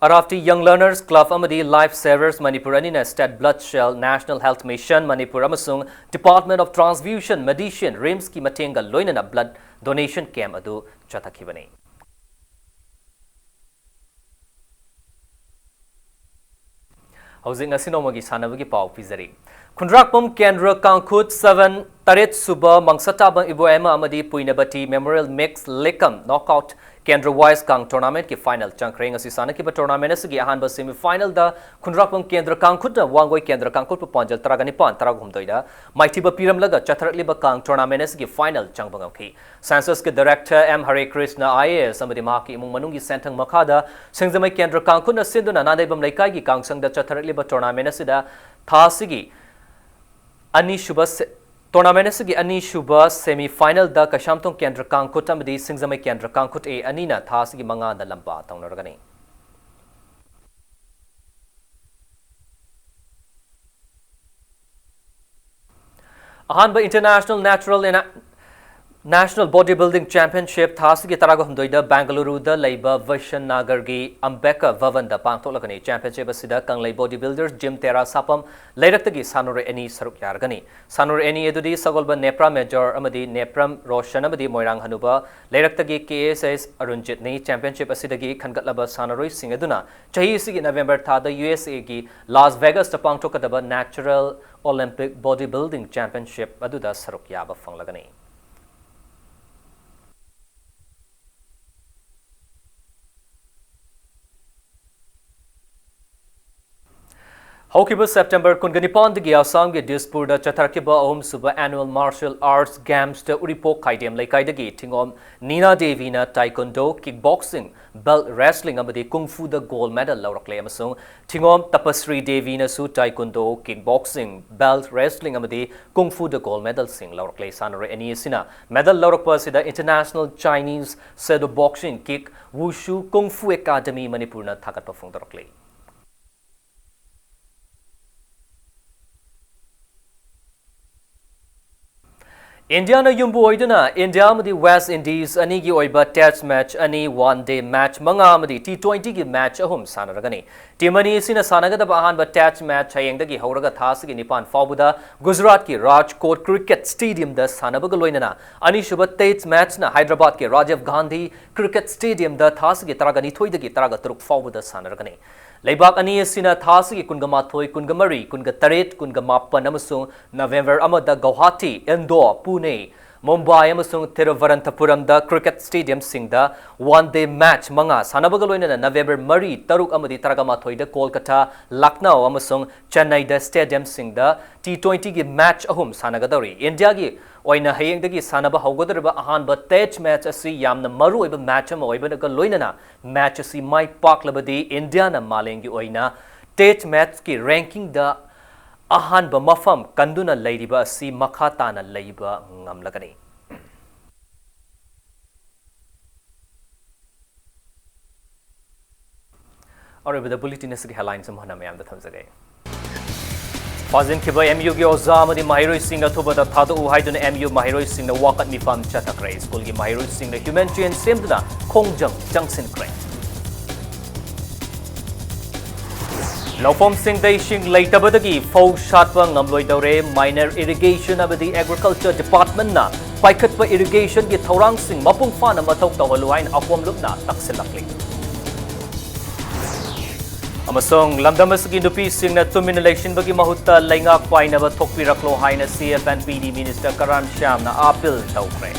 ꯑꯔꯥꯞꯇꯤ Young Learners Club ꯑꯃꯗꯤ Life Savers Manipur ꯑꯅꯤꯅ State Blood Cell, National Health Mission Manipur ꯑꯃꯁꯨꯡ Department of Transfusion Medicine, RIMSꯀꯤ ꯃꯇꯦꯡꯒ ꯂꯣꯏꯅꯅ blood donation camp ꯑꯗꯨ ꯆꯠꯊꯈꯤꯕꯅꯤ꯫ ꯍꯧꯖꯤꯛ ꯉꯁꯤ ꯅꯣꯡꯃꯒꯤ ꯁꯥꯟꯅꯕꯒꯤ ꯄꯥꯎ ꯄꯤꯖꯔꯤ꯫ ꯈꯨꯟꯗ꯭ꯔꯥꯛꯄꯝ ꯀꯦꯟꯗ꯭ꯔ ꯀꯥꯡꯈꯨꯠ seven, ꯇꯔꯦꯠ ꯁꯨꯕ ꯃꯪꯁꯇꯥꯕꯝ ꯏꯕꯣꯌꯥꯏꯃ ꯑꯃꯗꯤ ꯄꯨꯏꯅꯕꯇꯤ Memorial Mix League cum Knockout Kendra Wise ꯀꯥꯡ tournamentꯀꯤ final ꯆꯪꯈ꯭ꯔꯦ꯫ ꯉꯁꯤ ꯁꯥꯟꯅꯈꯤꯕ tournament ꯑꯁꯤꯒꯤ ꯑꯍꯥꯟꯕ semi finalꯗ ꯈꯨꯟꯗ꯭ꯔꯥꯛꯄꯝ ꯀꯦꯟꯗ꯭ꯔ ꯀꯥꯡꯈꯨꯠꯅ ꯋꯥꯡꯒꯣꯏ ꯀꯦꯟꯗ꯭ꯔ ꯀꯥꯡꯈꯨꯠꯄꯨ ꯄꯥꯟꯖꯜ ꯇꯔꯥꯒ ꯅꯤꯄꯥꯟ, ꯇꯔꯥꯍꯨꯝꯗꯣꯏꯗ ꯃꯥꯏꯊꯤꯕ ꯄꯤꯔꯝꯂꯒ ꯆꯠꯊꯔꯛꯂꯤꯕ ꯀꯥꯡ tournament ꯑꯁꯤꯒꯤ final ꯆꯪꯕ ꯉꯝꯈꯤ꯫ Censusꯀꯤ director M Hare Krishna I A S ꯑꯃꯗꯤ ꯃꯍꯥꯛꯀꯤ ꯏꯃꯨꯡ ꯃꯅꯨꯡꯒꯤ ꯁꯦꯟꯊꯪ ꯃꯈꯥꯗ ꯁꯤꯡꯖꯃꯩ ꯀꯦꯟꯗ꯭ꯔ ꯀꯥꯡꯈꯨꯠꯅ ꯁꯤꯟꯗꯨꯅ ꯅꯥꯗꯩꯕꯝ ꯂꯩꯀꯥꯏꯒꯤ ꯀꯥꯡꯁꯪꯗ ꯆꯠꯊꯔꯛꯂꯤꯕ tournament ꯑꯁꯤꯗ ꯊꯥ ꯑꯁꯤꯒꯤ ꯑꯅꯤꯁꯨꯕ se-, tournament ꯑꯁꯤꯒꯤ ꯑꯅꯤꯁꯨꯕ semi finalꯗ ꯀꯩꯁꯥꯝꯊꯣꯡ ꯀꯦꯟꯗ꯭ꯔ ꯀꯥꯡꯈꯨꯠ ꯑꯃꯗꯤ ꯁꯤꯡꯖꯃꯩ ꯀꯦꯟꯗ꯭ꯔ ꯀꯥꯡꯈꯨꯠ A ꯑꯅꯤꯅ ꯊꯥ ꯑꯁꯤꯒꯤ ꯃꯉꯥꯗ ꯂꯝꯕꯥ ꯇꯧꯅꯔꯒꯅꯤ꯫ ꯑꯍꯥꯟꯕ International Natural ena-, National Bodybuilding Championship ꯊꯥ ꯑꯁꯤꯒꯤ ꯇꯔꯥꯒ ꯍꯨꯝꯗꯣꯏꯗ ꯕꯦꯡꯒꯂꯨꯔꯨꯗ ꯂꯩꯕ ꯚꯩꯁꯟ ꯅꯥꯒꯔꯒꯤ ꯑꯝꯕꯦꯗꯀꯔ ꯚꯕꯟꯗ ꯄꯥꯡꯊꯣꯛꯂꯒꯅꯤ꯫ Championship ꯑꯁꯤꯗ ꯀꯪꯂꯩ body builder Jim Tera ꯁꯥꯄꯝ ꯂꯩꯔꯛꯇꯒꯤ ꯁꯥꯟꯅꯔꯣꯏ ꯑꯅꯤ ꯁꯔꯨꯛ ꯌꯥꯔꯒꯅꯤ꯫ ꯁꯥꯟꯅꯔꯣꯏ ꯑꯅꯤ ꯑꯗꯨꯗꯤ ꯁꯒꯣꯜꯕꯟ ꯅꯦꯄ꯭ꯔꯥ ꯃꯦꯖꯣꯔ ꯑꯃꯗꯤ ꯅꯦꯄ꯭ꯔꯝ ꯔꯣꯁꯟ ꯑꯃꯗꯤ ꯃꯣꯏꯔꯥꯡ ꯍꯅꯨꯕ ꯂꯩꯔꯛꯇꯒꯤ K S S ꯑꯔꯨꯟꯖꯤꯠꯅꯤ꯫ Championship ꯑꯁꯤꯗꯒꯤ ꯈꯟꯒꯠꯂꯕ ꯁꯥꯟꯅꯔꯣꯏꯁꯤꯡ ꯑꯗꯨꯅ ꯆꯍꯤ ꯑꯁꯤꯒꯤ November ꯊꯥꯗ U S Aꯒꯤ Las Vegasꯇ ꯄꯥꯡꯊꯣꯛꯀꯗꯕ Natural Olympic Bodybuilding Championship ꯑꯗꯨꯗ ꯁꯔꯨꯛ ꯌꯥꯕ ꯐꯪꯂꯒꯅꯤ꯫ ꯍꯧꯈꯤꯕ September ꯀꯨꯟꯒ ꯅꯤꯄꯥꯟꯗꯒꯤ ꯑꯁꯥꯝꯒꯤ ꯗꯤꯁꯄꯨꯔꯗ ꯆꯠꯊꯔꯛꯈꯤꯕ ꯑꯍꯨꯝꯁꯨꯕ Annual Martial Arts Gamesꯇ ꯎꯔꯤꯄꯣꯛ ꯈꯥꯏꯗꯦꯝ ꯂꯩꯀꯥꯏꯗꯒꯤ ꯊꯤꯉꯣꯝ ꯅꯤꯅꯥ ꯗꯦꯕꯤꯅ Taekwondo, Kickboxing, Belt Wrestling ꯑꯃꯗꯤ Kung Fuꯗ gold medal ꯂꯧꯔꯛꯂꯦ ꯑꯃꯁꯨꯡ ꯊꯤꯉꯣꯝ ꯇꯄꯁ꯭ꯔꯤ ꯗꯦꯕꯤꯅꯁꯨ Taekwondo, Kickboxing, Belt Wrestling ꯑꯃꯗꯤ Kung Fuꯗ gold medalꯁꯤꯡ ꯂꯧꯔꯛꯂꯦ꯫ ꯁꯥꯟꯅꯔꯣꯏ ꯑꯅꯤ ꯑꯁꯤꯅ medal ꯂꯧꯔꯛꯄ ꯑꯁꯤꯗ International Chinese Shadow Boxing Kick Wushu Kung Fu Academy ꯃꯅꯤꯄꯨꯔꯅ ꯊꯥꯒꯠꯄ ꯐꯣꯡꯗꯣꯔꯛꯂꯤ꯫ ꯏꯟꯗꯤꯌꯥꯅ ꯌꯨꯝꯕꯨ ꯑꯣꯏꯗꯨꯅ ꯏꯟꯗꯤꯌꯥ ꯑꯃꯗꯤ ꯋꯦꯁ ꯏꯟꯗꯤꯁ ꯑꯅꯤꯒꯤ ꯑꯣꯏꯕ test match ꯑꯅꯤ, one day match ꯃꯉꯥ ꯑꯃꯗꯤ T twentyꯒꯤ match ꯑꯍꯨꯝ ꯁꯥꯟꯅꯔꯒꯅꯤ꯫ Team ꯑꯅꯤ ꯑꯁꯤꯅ ꯁꯥꯟꯅꯒꯗꯕ ꯑꯍꯥꯟꯕ test match ꯍꯌꯦꯡꯗꯒꯤ ꯍꯧꯔꯒ ꯊꯥ ꯑꯁꯤꯒꯤ ꯅꯤꯄꯥꯟ ꯐꯥꯎꯕꯗ ꯒꯨꯖꯔꯥꯠꯀꯤ ꯔꯥꯖꯀꯣꯠ Cricket Stadiumꯗ ꯁꯥꯟꯅꯕꯒ ꯂꯣꯏꯅꯅ ꯑꯅꯤꯁꯨꯕ test matchꯅ ꯍꯥꯏꯗ꯭ꯔꯕꯥꯗꯀꯤ ꯔꯥꯖꯤꯚ ꯒꯥꯟꯙꯤ Cricket Stadiumꯗ ꯊꯥ ꯑꯁꯤꯒꯤ ꯇꯔꯥꯒ ꯅꯤꯊꯣꯏꯗꯒꯤ ꯇꯔꯥꯒ ꯇꯔꯨꯛ ꯐꯥꯎꯕꯗ ꯁꯥꯟꯅꯔꯒꯅꯤ꯫ ꯂꯩꯕꯥꯛ ꯑꯅꯤ ꯑꯁꯤꯅ ꯊꯥ ꯑꯁꯤꯒꯤ ꯀꯨꯟꯒ ꯃꯥꯊꯣꯏ, ꯀꯨꯟꯒ ꯃꯔꯤ, ꯀꯨꯟꯒ ꯇꯔꯦꯠ, ꯀꯨꯟꯒ ꯃꯥꯄꯟ ꯑꯃꯁꯨꯡ November ꯑꯃꯗ ꯒꯧꯍꯥꯇꯤ, ꯏꯟꯗꯣꯔ, ꯄꯨꯅꯦ, ꯃꯨꯝꯕꯥꯏ ꯑꯃꯁꯨꯡ ꯊꯤꯔꯨꯚꯔꯟꯊꯄꯨꯔꯝꯗ cricket stadiumꯁꯤꯡꯗ one day match ꯃꯉꯥ ꯁꯥꯟꯅꯕꯒ ꯂꯣꯏꯅꯅ November ꯃꯔꯤ, ꯇꯔꯨꯛ ꯑꯃꯗꯤ ꯇꯔꯥꯃꯥꯊꯣꯏꯗ ꯀꯣꯜꯀꯇꯥ, ꯂꯈꯅꯧ ꯑꯃꯁꯨꯡ ꯆꯦꯟꯅꯥꯏꯗ stadiumꯁꯤꯡꯗ T twentyꯒꯤ match ꯑꯍꯨꯝ ꯁꯥꯟꯅꯒꯗꯧꯔꯤ꯫ ꯏꯟꯗꯤꯌꯥꯒꯤ ꯑꯣꯏꯅ ꯍꯌꯦꯡꯗꯒꯤ ꯁꯥꯟꯅꯕ ꯍꯧꯒꯗꯧꯔꯤꯕ ꯑꯍꯥꯟꯕ test match ꯑꯁꯤ ꯌꯥꯝꯅ ꯃꯔꯨꯑꯣꯏꯕ match ꯑꯃ ꯑꯣꯏꯕꯒ ꯂꯣꯏꯅꯅ match ꯑꯁꯤ ꯃꯥꯏ ꯄꯥꯛꯂꯕꯗꯤ ꯏꯟꯗꯤꯌꯥꯅ ꯃꯥꯂꯦꯝꯒꯤ ꯑꯣꯏꯅ test matchꯀꯤ rankingꯗ ꯑꯍꯥꯟꯕ ꯃꯐꯝ ꯀꯟꯗꯨꯅ ꯂꯩꯔꯤꯕ ꯑꯁꯤ ꯃꯈꯥ ꯇꯥꯅ ꯂꯩꯕ ꯉꯝꯂꯒꯅꯤ꯫ ꯑꯔꯣꯏꯕꯗ bulletin ꯑꯁꯤꯒꯤ headlines ꯑꯃꯨꯛ ꯍꯟꯅ ꯃꯌꯥꯝꯗ ꯊꯝꯖꯒꯦ꯫ ꯐꯥꯖꯤꯟꯈꯤꯕ M Uꯒꯤ ꯑꯣꯖꯥ ꯑꯃꯗꯤ ꯃꯍꯩꯔꯣꯏꯁꯤꯡ ꯑꯊꯨꯕꯗ ꯊꯥꯗꯣꯛꯎ ꯍꯥꯏꯗꯨꯅ M U ꯃꯍꯩꯔꯣꯏꯁꯤꯡꯅ ꯋꯥꯀꯠ ꯃꯤꯐꯝ ꯆꯠꯊꯈ꯭ꯔꯦ꯫ ꯁ꯭ꯀꯨꯜꯒꯤ ꯃꯍꯩꯔꯣꯏꯁꯤꯡꯅ human chain ꯁꯦꯝꯗꯨꯅ ꯈꯣꯡꯖꯪ ꯆꯪꯁꯤꯟꯈ꯭ꯔꯦ꯫ ꯂꯧꯐꯝꯁꯤꯡꯗ ꯏꯁꯤꯡ ꯂꯩꯇꯕꯗꯒꯤ ꯐꯧ ꯁꯥꯠꯄ ꯉꯝꯂꯣꯏꯗꯧꯔꯦ꯫ Minor Irrigation ꯑꯃꯗꯤ Agriculture Departmentꯅ ꯄꯥꯏꯈꯠꯄ irrigationꯒꯤ ꯊꯧꯔꯥꯡꯁꯤꯡ ꯃꯄꯨꯡ ꯐꯥꯅ ꯃꯊꯧ ꯇꯧꯍꯜꯂꯨ ꯍꯥꯏꯅ ꯑꯄꯣꯝꯂꯨꯞꯅ ꯇꯛꯁꯤꯜꯂꯛꯂꯤ꯫ ꯑꯃꯁꯨꯡ ꯂꯝꯗꯝ ꯑꯁꯤꯒꯤ ꯅꯨꯄꯤꯁꯤꯡꯅ ꯇꯨꯃꯤꯟꯅ ꯂꯩꯁꯤꯟꯕꯒꯤ ꯃꯍꯨꯠꯇ ꯂꯩꯉꯥꯛ ꯄꯥꯏꯅꯕ ꯊꯣꯛꯄꯤꯔꯛꯂꯣ ꯍꯥꯏꯅ C F and P D Minister ꯀꯔꯥꯟ ꯁ꯭ꯌꯥꯝꯅ appeal ꯇꯧꯈ꯭ꯔꯦ꯫